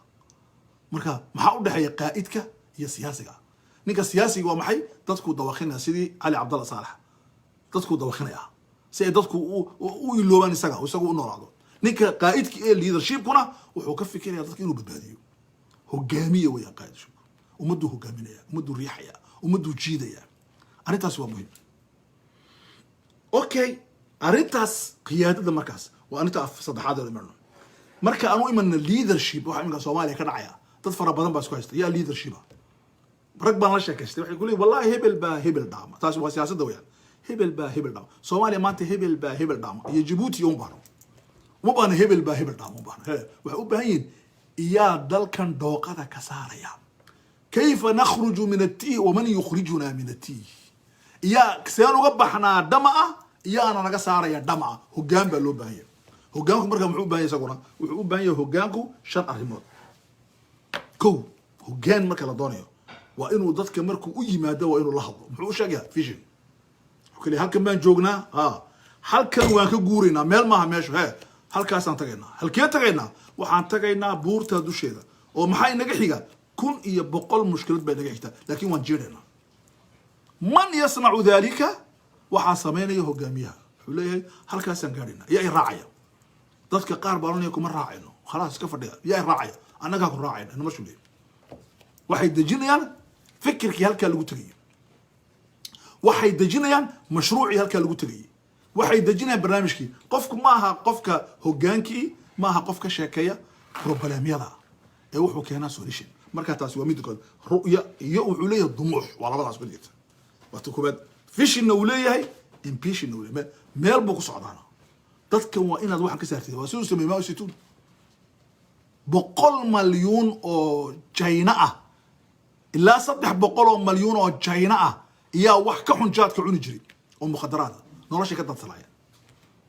Marka maxaa u dhexeeya qaa'idka iyo siyaasiga? Ninka siyaasiga waa maxay? Dadkuu dawaqinaya, sidii Cali Cabdalla Saalax, dadkuu dawaqinaya si ay dadku u iloobaan isaga oo isagu u noolaado. Ninka qaa'idka ee leadershipkuna wuxuu ka fikiraya dadka inuu badbaadiyo. Hogaamiye weeyaan qaa'idshipku. Ummadduu hogaaminaya, ummadduu riixaya, ummadduu jiidaya. Arrintaas waa muhiim. Okay, arrintaas qiyaadada markaas waa arrinta saddexaad ee imanno. Marka aan u imanno leadership, waxaa iminka Soomaaliya ka dhacaya, dad fara badan baa isku haysta yaa leadership ah. Rag baan la sheekaystay, waxay ku leeyihin: "Wallahi hebel baa hebel dhaama." Taas waa siyaasadda weeyaan. Hebel baa hebel dhaama. Soomaaliya maanta hebel baa hebel dhaama iyo Jabuuti uma baahno, uma baahno. Hebel baa hebel dhaama uma baahno. Waxay u baahan yihiin iyaa dalkan dhooqada ka saaraya. Kayfa nakhruju min atiih waman yukhrijuna min atiih? Iyaa seen uga baxnaa dhama ah? Iyaana naga saaraya dhama ah? Hoggaan baa loo baahan yahay. Hoggaanku marka muxuu u baahan yahay? Isaguna wuxuu u baahan yahay hoggaanku shan arrimood. Kow, hoggaan marka la doonayo waa inuu dadka markuu u yimaado waa inuu la hadlo. Muxuu u sheegayaa? Vision. Wuxuu kale: "Halkan baan joognaa, ha, halkan waan ka guuraynaa. Meel maaha meeshu, he, halkaasaan tagaynaa. Halkee tagaynaa? Waxaan tagaynaa buurta dusheeda. Oo maxaa inaga xiga? 1100 mushkilad baa inaga xigta, laakiin waan jiidhaynaa." Man yasnacu dalika? Waxaa samaynaya hogaamiyaha. Wuxuu leeyahay: "Halkaasaan gaadhaynaa. Yaa i raacaya?" Dadka qaar baa oranaya: "Kuma raacayno, khalaas, iska fadhiya." "Yaa i raacaya?" "Annagaa ku raacayna." Nama shuleey waxay dejinayaan fikirkii halkaa lagu tegayay, waxay dejinayaan mashruucii halkaa lagu tegayay, waxay dejinayaan barnaamijkii. Qofku ma aha, qofka hogaankii ma aha qof ka sheekeeya problemyada ee wuxuu keenaa solution. Marka taasi waa midda kood. Ru'ya iyo wuxuu leeyahay dumuux, waa labadaas ku jirta. Waa ta koobaad. Visionna uu leeyahay, ambitionna uu leeyahay, meel buu ku socdaana. Dadkan waa inaad waxan ka saartid. Waa siduu sameeyey Mao Zedong. 100 malyuun oo China ah ilaa 300 oo malyuun oo China ah iyaa wax ka xun jaadka cuni jiray oo mukhadaraada noloshay ka dadsalaya.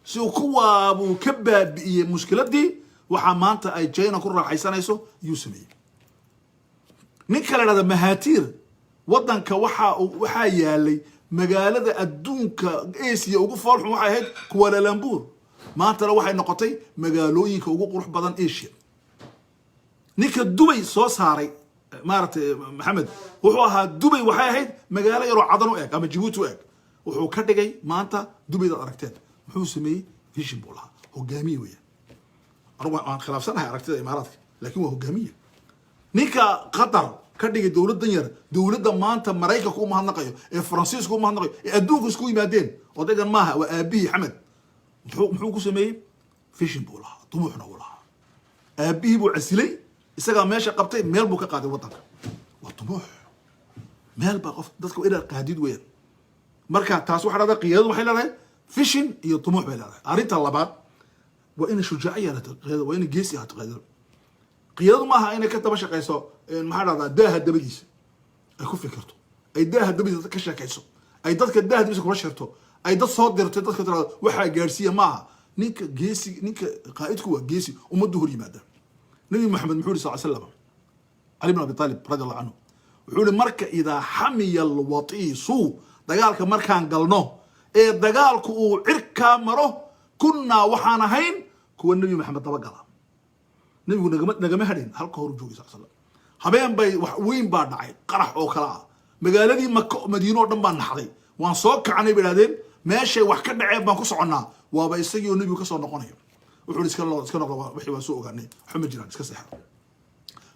Si uu kuwaabuu ka baabi'iyey mushkiladii, waxaa maanta ay China ku raaxaysanayso yuu sameeyey. Ninka la dhahda Mahaatiir, waddanka waxaa yaalay magaalada adduunka Asia ugu foolxun waxay ahayd Kuala Lumpur. Maantana waxay noqotay magaalooyinka ugu qurux badan Asia. Ninka Dubay soo saaray, maaragtay, Maxamed wuxuu ahaa, Dubay waxay ahayd magaalo yaroo Cadan u eg ama Jabuuti u eg. Wuxuu ka dhigay maanta Dubaydaad aragteen. Muxuu sameeyey? Vision buu lahaa. Hogaamiye weeyaan. Anugu waan khilaafsanahay aragtida Imaaraadka, laakiin waa hogaamiye. Ninka Qatar ka dhigay dowladdan yar, dowladda maanta Maraykanka u mahadnaqayo ee Faransiiska u mahadnaqayo ee adduunka isku yimaadeen, odaygan maaha, waa aabihii Xamed. Muxuu ku sameeyey? Vision buu lahaa, dumuuxna uu lahaa. Aabihii buu casilay, isagaa meesha qabtay, meel buu ka qaaday waddanka. Waa dumuux. Meel baa qof dadka waa inaad qaadid weeyaan. Marka taas waxaa dhahdaa, qiyaadadu waxay leedahay vision iyo dumuux bay leedahay. Arrinta labaad waa inay shujaaco yeelato qiyaadadu, waa inay geesi ahaato qiyaadadu. Qiyaadadu maaha inay ka daba shaqeyso, maxaa dhahdaa, daaha dabadiisa ay ku fikirto, ay daaha dabadiisa ka sheekayso, ay dadka daaha dabadiisa kula shirto, ay dad soo dirtay, dadka tirado waxaa gaarsiiya maaha. Ninka geesi, ninka qaa'idku waa geesi ummaddu hor yimaada. Nabi Maxamed muxuu yiri sal slam? Cali bin Abi Talib radi Allahu canhu wuxuu yihi, marka idaa xamiya alwatiisu, dagaalka markaan galno ee dagaalku uu cirkaa maro, kunnaa waxaan ahayn kuwa Nebi Maxamed dabagala. Nebigu nagama hadhayn, halka horu joogay sal slam. Habeen bay wax weyn baa dhacay, qarax oo kale ah. Magaaladii Maka, Madiino oo dhan baa naxday. Waan soo kacanay bay idhahdeen, meeshay wax ka dhaceen baan ku soconnaa. Waaba isagii oo nebigu kasoo noqonayo. Wuxuu iska iska noqdo, wixii waan soo ogaanay, waxba ma jiraan, iska seexdo.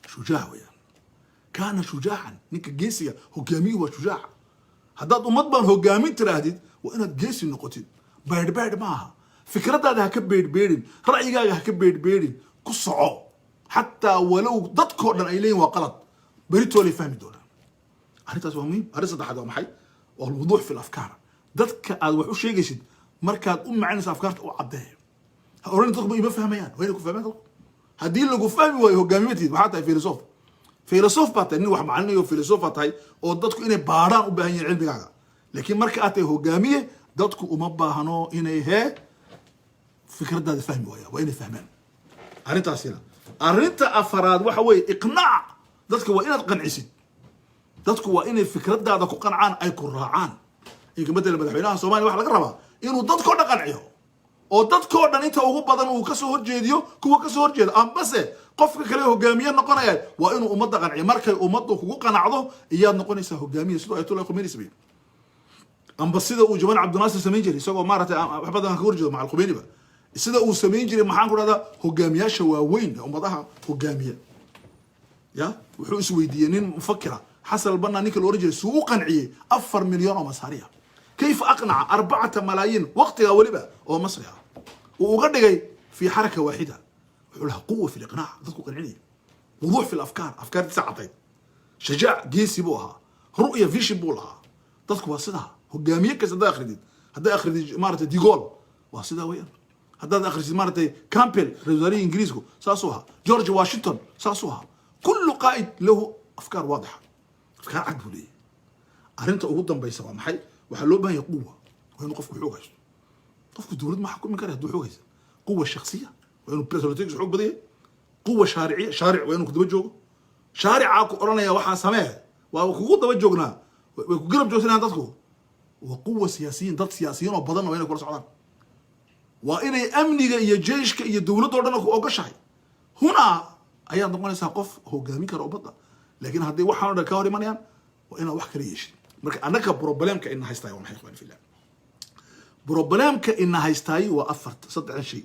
Shujaac weeyaan, kaana shujaacan. Ninka geesiga hogaamiyuhu waa shujaac. Haddaad ummad baan hogaamin tiraahdid, waa inaad geesi noqotid. Beedhbeedh maaha. Fikradaada ha ka beedhbeedhin, ra'yigaaga ha ka beedhbeedhin, ku soco xataa walow dadkoo dhan ay leeyihin waa qalad. Beritoolay fahmi doonaan. Arrintaas waa muhiim. Arrin saddexaad waa maxay? Waa alwuduux fi lafkaar. Dadka aad wax u sheegaysid markaad u macanaysa afkaarta u caddeeyo. Ha oran dadku ima fahmayaan. Waa inay ku fahmaan dadku. Haddii lagu fahmi waayo, hogaamimatid waxaa tahay filosof. Filosof baa tahay, nin wax macalinayo filosof baa tahay oo dadku inay baadhaan u baahan yihin cilmigaaga. Laakiin marka aad tahay hogaamiye, dadku uma baahno inay fikradaada fahmi waayaan, waa inay fahmaan. Arrintaasina, arrinta afaraad waxa weeye iqnaac. Dadka waa inaad qancisid. Dadku waa inay fikradaada ku qancaan, ay ku raacaan. Inka matala madaxweynaha Soomaaliya waxa laga rabaa inuu dadkoo dhan qanciyo oo dadkoo dhan inta ugu badan uu kasoo horjeediyo kuwa kasoo horjeeda, ambase qofka kale hogaamiye noqonaya waa inuu ummadda qanciyo. Markay ummaddu kugu qanacdo iyaad noqonaysaa hogaamiye, siduu Ayatollah Khomeini sameeyey, amba sida uu Jamaal Cabdinaasir samayn jiray, isagoo maaragtay wax badan ka horjeedo macal Khomeiniba, sida uu samayn jiray. Maxaan ku dhahdaa, hogaamiyaasha waaweyn ee ummadaha hogaamiya ya wuxuu isweydiiyey nin mufakira, Xasan Albanna ninka la oran jiray, suu u qanciyey 4 milyan oo Masaariya. Kayfa aqnaca 4 malaayiin waqtigaa weliba oo Masri ah uu uga dhigay fi xaraka waaxida? Wuxuu lahaa quwa fi liqnaac, dadku qancinaya, wuduux fi lafkaar, afkaartiisa cadayd, shajaac, geesi buu ahaa, ru'ya, vision buu lahaa. Dadku waa sidaa. Hogaamiye kasta haddaad akridid maaragtay De Gaulle, waa sidaa weeyaan. Haddaad akhrisid maaragtay Campbell, ra-isul wasaarihii Ingiriisku, saasuu ahaa. George Washington saasuu ahaa. Kullu qaa'id lahu afkaar waadixa, afkaar cad buu leeyahay. Arrinta ugu dambaysa waa maxay? Waxaa loo baahan yahay quwa. Waa inuu qofku xoog haysto. Qofku dowlad ma xukumi kara hadduu xoog haysan. Quwa shaksiya waa inuu personalitigiisa xoog badan yahay. Quwa shaariciya, shaaric waa inuu ku daba joogo. Shaaricaa ku odhanaya waxaa samee, waa kugu daba joognaa, way ku garab joogsanayaan dadku. Waa quwa siyaasiyiin, dad siyaasiyiin oo badanna waa inay kula socdaan. Waa inay amniga iyo jeyshka iyo dowladda o dhan ku ogoshahay. Hunaa ayaad noqonaysaa qof hogaamin kara ummadda. Laakiin haddii waxaan o dhan ka hor imanayaan, waa inaad wax kala yeeshid. Marka annaka problemka ina haystaay waa maxay, ikhwani fillah? Problemka ina haystaay waa afarta, saddexdan shay.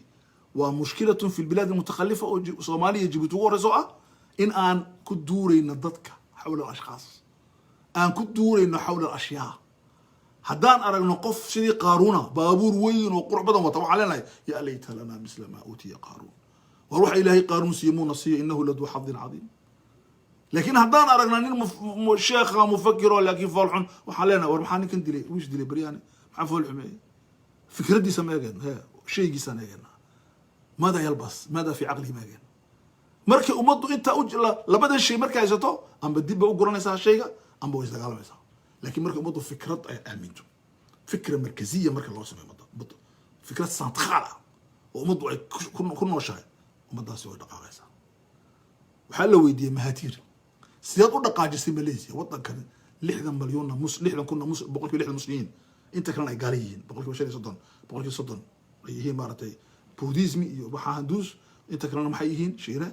Waa mushkilatun fi lbilaad almutakhalifa oo Soomaaliya iyo Jibuuti ugu horeyso ah, in aan ku duurayno dadka xawla alashkhaas, aan ku duurayno xawla alashyaa. Haddaan aragno qof sidii Qaaruuna baabuur weyn oo qurux badan wata, waxaan leenahay yaa layta lanaa misla maa uutiya Qaaruun. War waxa Ilaahay Qaaruun siiye muuna siiyo, innahu laduu xadin cadiim. Laakiin haddaan aragna nin sheekha mufakiro laakiin foolxun, waxaan leenahay war maxaa ninkan dilay, wiis dilay baryaane, maxaa fool xumeeyey? Fikraddiisa ma eegeen. He Shaygiisaan eegaynaa, ماذا يلبس، ماذا في عقله, ma eegayna. Markii ummaddu intaa u labadan shay markay haysato, amba dib bay u guranaysaa shayga, amba way isdagaalamaysaa. Laakiin markii ummaddu fikrad ay aaminto, fikra markaziya marka loo sameeyo ummadda, fikrad centrale ah oo ummaddu ay ku nooshahay, ummaddaasi way dhaqaaqaysaa. Waxaa la weydiiyey Mahatiir: sideed u dhaqaajisay Malaysia, waddankan 60 malyuunna mus 60 kunna mus 60% muslimiin, inta kalena ay gaala yihiin, 35%, 30% ay yihiin maaragtay Buddhism iyo waxaa Handuus, inta kalena maxay yihiin? Shiine.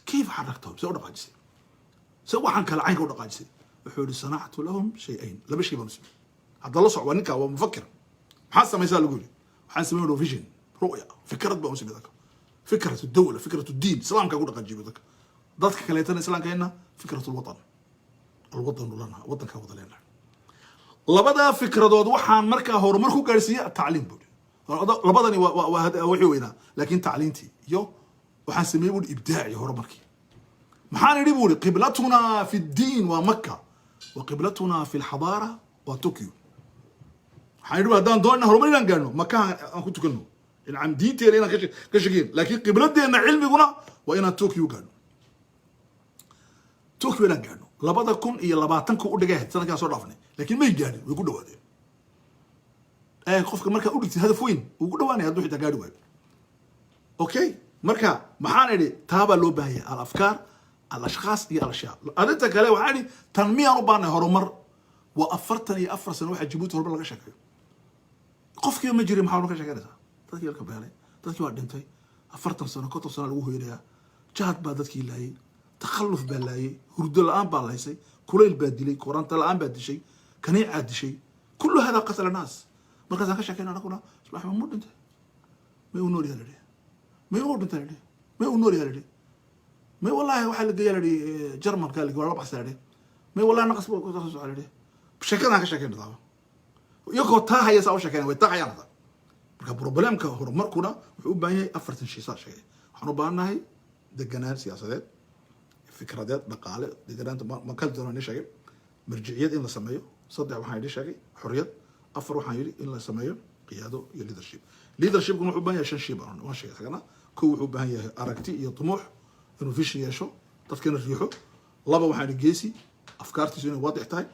كيف حركتهم? See u dhaqaajisay? Se waxaan kale caynka u dhaqaajisay? Wuxuu yihi: صنعت لهم شيئين, laba shay baan u sameyey. Hadda la soc, waa ninka, waa mufakir. Maxaa samaysaa lagu yidhi? Waxaan sameyn vision, رؤية, fikrad baan u samey dadka, فكرة الدولة, فكرة الدين, islaamka ku dhaqaajiyo dadka kaleetana, islaamkeenna, فكرة الوطن, الوطن لنا, wadankaa wada leenahay. Labadaa fikradood waxaan markaa horumar ku gaarsiiyey tacliim, buuri. Labadani waa wixii weynaa, laakiin tacliintii iyo waxaan sameeyey, buuri, ibdaaci horumarkii. Maxaan idhi, buuri? قبلتنا في الدين waa Maka وقبلتنا في الحضارة waa Tokyo. Waxaan idhi, haddaan doonina horumar inaan gaarno, Makaha aan ku tukano, incam diinteena inaan ka shakeen, laakiin qibladeenna cilmiguna waa inaan Tokyo gaarno, Tokyo inaan gaarno. 2020-ka u dhigay sanadkaan soo dhaafnay, laakiin may gaadhin, way ku dhawaadeen. Qofka markaa u dhigtid hadaf weyn, wuu ku dhawaanaya hadduu xitaa gaari waayo. Okay, marka maxaan idhi? Taabaa loo baahan yahay: الأفكار, الأشخاص iyo الأشياء. Arrinta kale waxaan idhi, tan miyaan u baahnay horumar? Waa 44 sano waxaa Jabuuti horumar laga sheekeeyo. Qofkiiba ma jirin, maxaa horumar ka sheekeynaysaa? Dadkii halka beelay, dadkii waa dhintay. 40 sano, 50 sano lagu hoynayaa. Jaad baa dadkii laayay, takhalluf baa laayay, hurdo la-aan baa laysay, kulayl baa dilay, koronto la-aan baa dishay, kaniicaa dishay. كل هذا قتل ناس. Markaasaan ka sheekeyna anaguna. Ismail muu dhintay? May, uu nool yaha la dhihi. May, uu dhintay la dhihi. May, uu nool yaha la dhihi. May, wallahi waxaa la geeya la dhihi Jarmalka la waa la baxsa la dhihi. May, wallahi naqas baa la dhihi. Sheekadaan ka sheekeyna daaba iyagoo taa haya, saa u sheekeyna, way taa hayaan hada. Marka problemka horumarkuna wuxuu u baahan yahay afartan shay saa sheegay. Waxaan u baahannahay deganaan siyaasadeed, fikradeed, dhaqaale. Deganaanta ma kala doona idin sheegay. Marjiciyad in la sameeyo. Saddex waxaan idin sheegay xorriyad. Afar waxaan yidhi in la sameeyo qiyaado iyo leadership. Leadershipkuna wuxuu u baahan yahay shan shay baan waan sheegay isagana. Kow, wuxuu u baahan yahay aragti iyo طموح, inuu vision yeesho, dadkana riixo. Laba waxaan idhi geesi, afkaartiisu inay waadix tahay,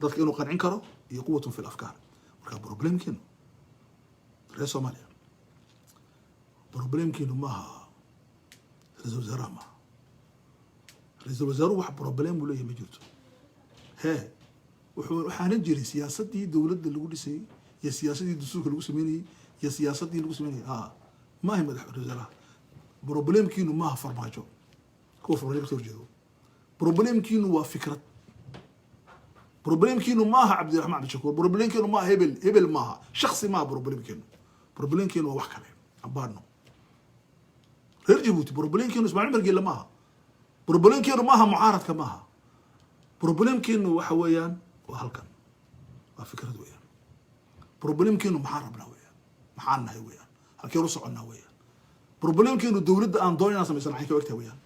dadka inuu qancin karo, iyo قوة في الأفكار. Marka problemkeenu, reer Soomaaliya, problemkeenu maaha ra-iisul wasaaraha, maaha ra-iisul wasaaruhu. Wax problem uu leeyahay ma jirto. Hee, wuxuu waxaanan jiray siyaasaddii dowladda lagu dhisayey iyo siyaasaddii dastuurka lagu sameynayey iyo siyaasaddii lagu sameynayey. Maaha madax ra-isul wasaaraha. Problemkiinu maaha Farmaajo, kuwa Farmaajo kasoo horjeedo. Problemkiinu waa fikrad. Problemkiinu maaha Cabdiraxmaan Cabdishakuur. Problemkiinu maaha hebel hebel, maaha shaksi, maaha problemkiinu. Problemkiinu waa wax kale ambaano. Reer Jabuuti, problemkiinu Ismaaciil Cumar Geelle maaha. Problemkiinu maaha mucaaradka, maaha. Problemkiinu waxa weeyaan waa halkan, waa fikrad weeyaan. Problemkiinu maxaan rabnaa weeyaan, maxaan nahay weeyaan, halkeen u soconnaa weeyaan. Problemkiinu dowladda aan doon inaan samaysan maxay ka ogtahay weeyaan.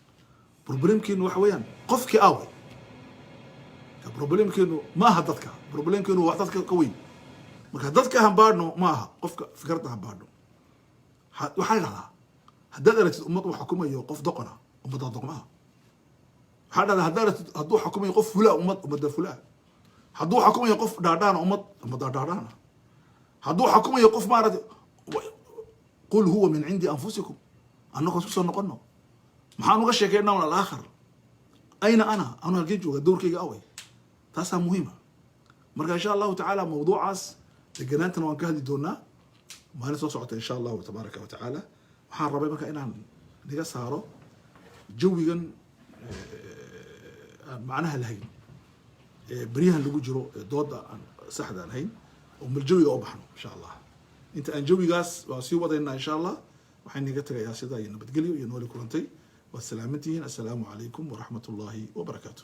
Problemkiinu waxa weeyaan qofkii aaway. Problemkeenu ma aha dadka, problemkeenu wax dadka ka weyn. Marka dadka hambaadhno, ma aha qofka, fikradda hambaadhno. Waxaa idhahdaa, haddaad aragtid ummad uu xukumayo qof doqona, ummaddaa doqmaha. Waxaa dhahdaa, haddaad aragtid hadduu xukumayo qof fulaa, ummad ummadda fulaa. Hadduu xukumayo qof dhaadhaana, ummad ummaddaa dhaadhaana. Hadduu xukumayo qof maaragtay, قل هو من عند أنفسكم. Annagoo isku soo noqono, maxaan uga sheekeynaa الآخر? أين أنا? Anu halkeen jooga? Dowrkayga away? Taasaa muhiima. Marka insha Allahu tacaala mawduucaas deganaantana waan ka hadli doonaa maalin soo socota, insha Allahu tabaaraka wa tacaala. Waxaan rabay marka inaan naga saaro jawigan aan macnaha lahayn ee beryahan lagu jiro, ee dooda aan saxda lahayn, oo mal jawiga u baxno insha Allah. Inta aan jawigaas waa sii wadaynaa insha Allah. Waxaan naga tagayaa sidaa iyo nabadgelyo iyo nooli kulantay. Waad salaamantihiin. Assalaamu calaykum waraxmat ullaahi wabarakaatu.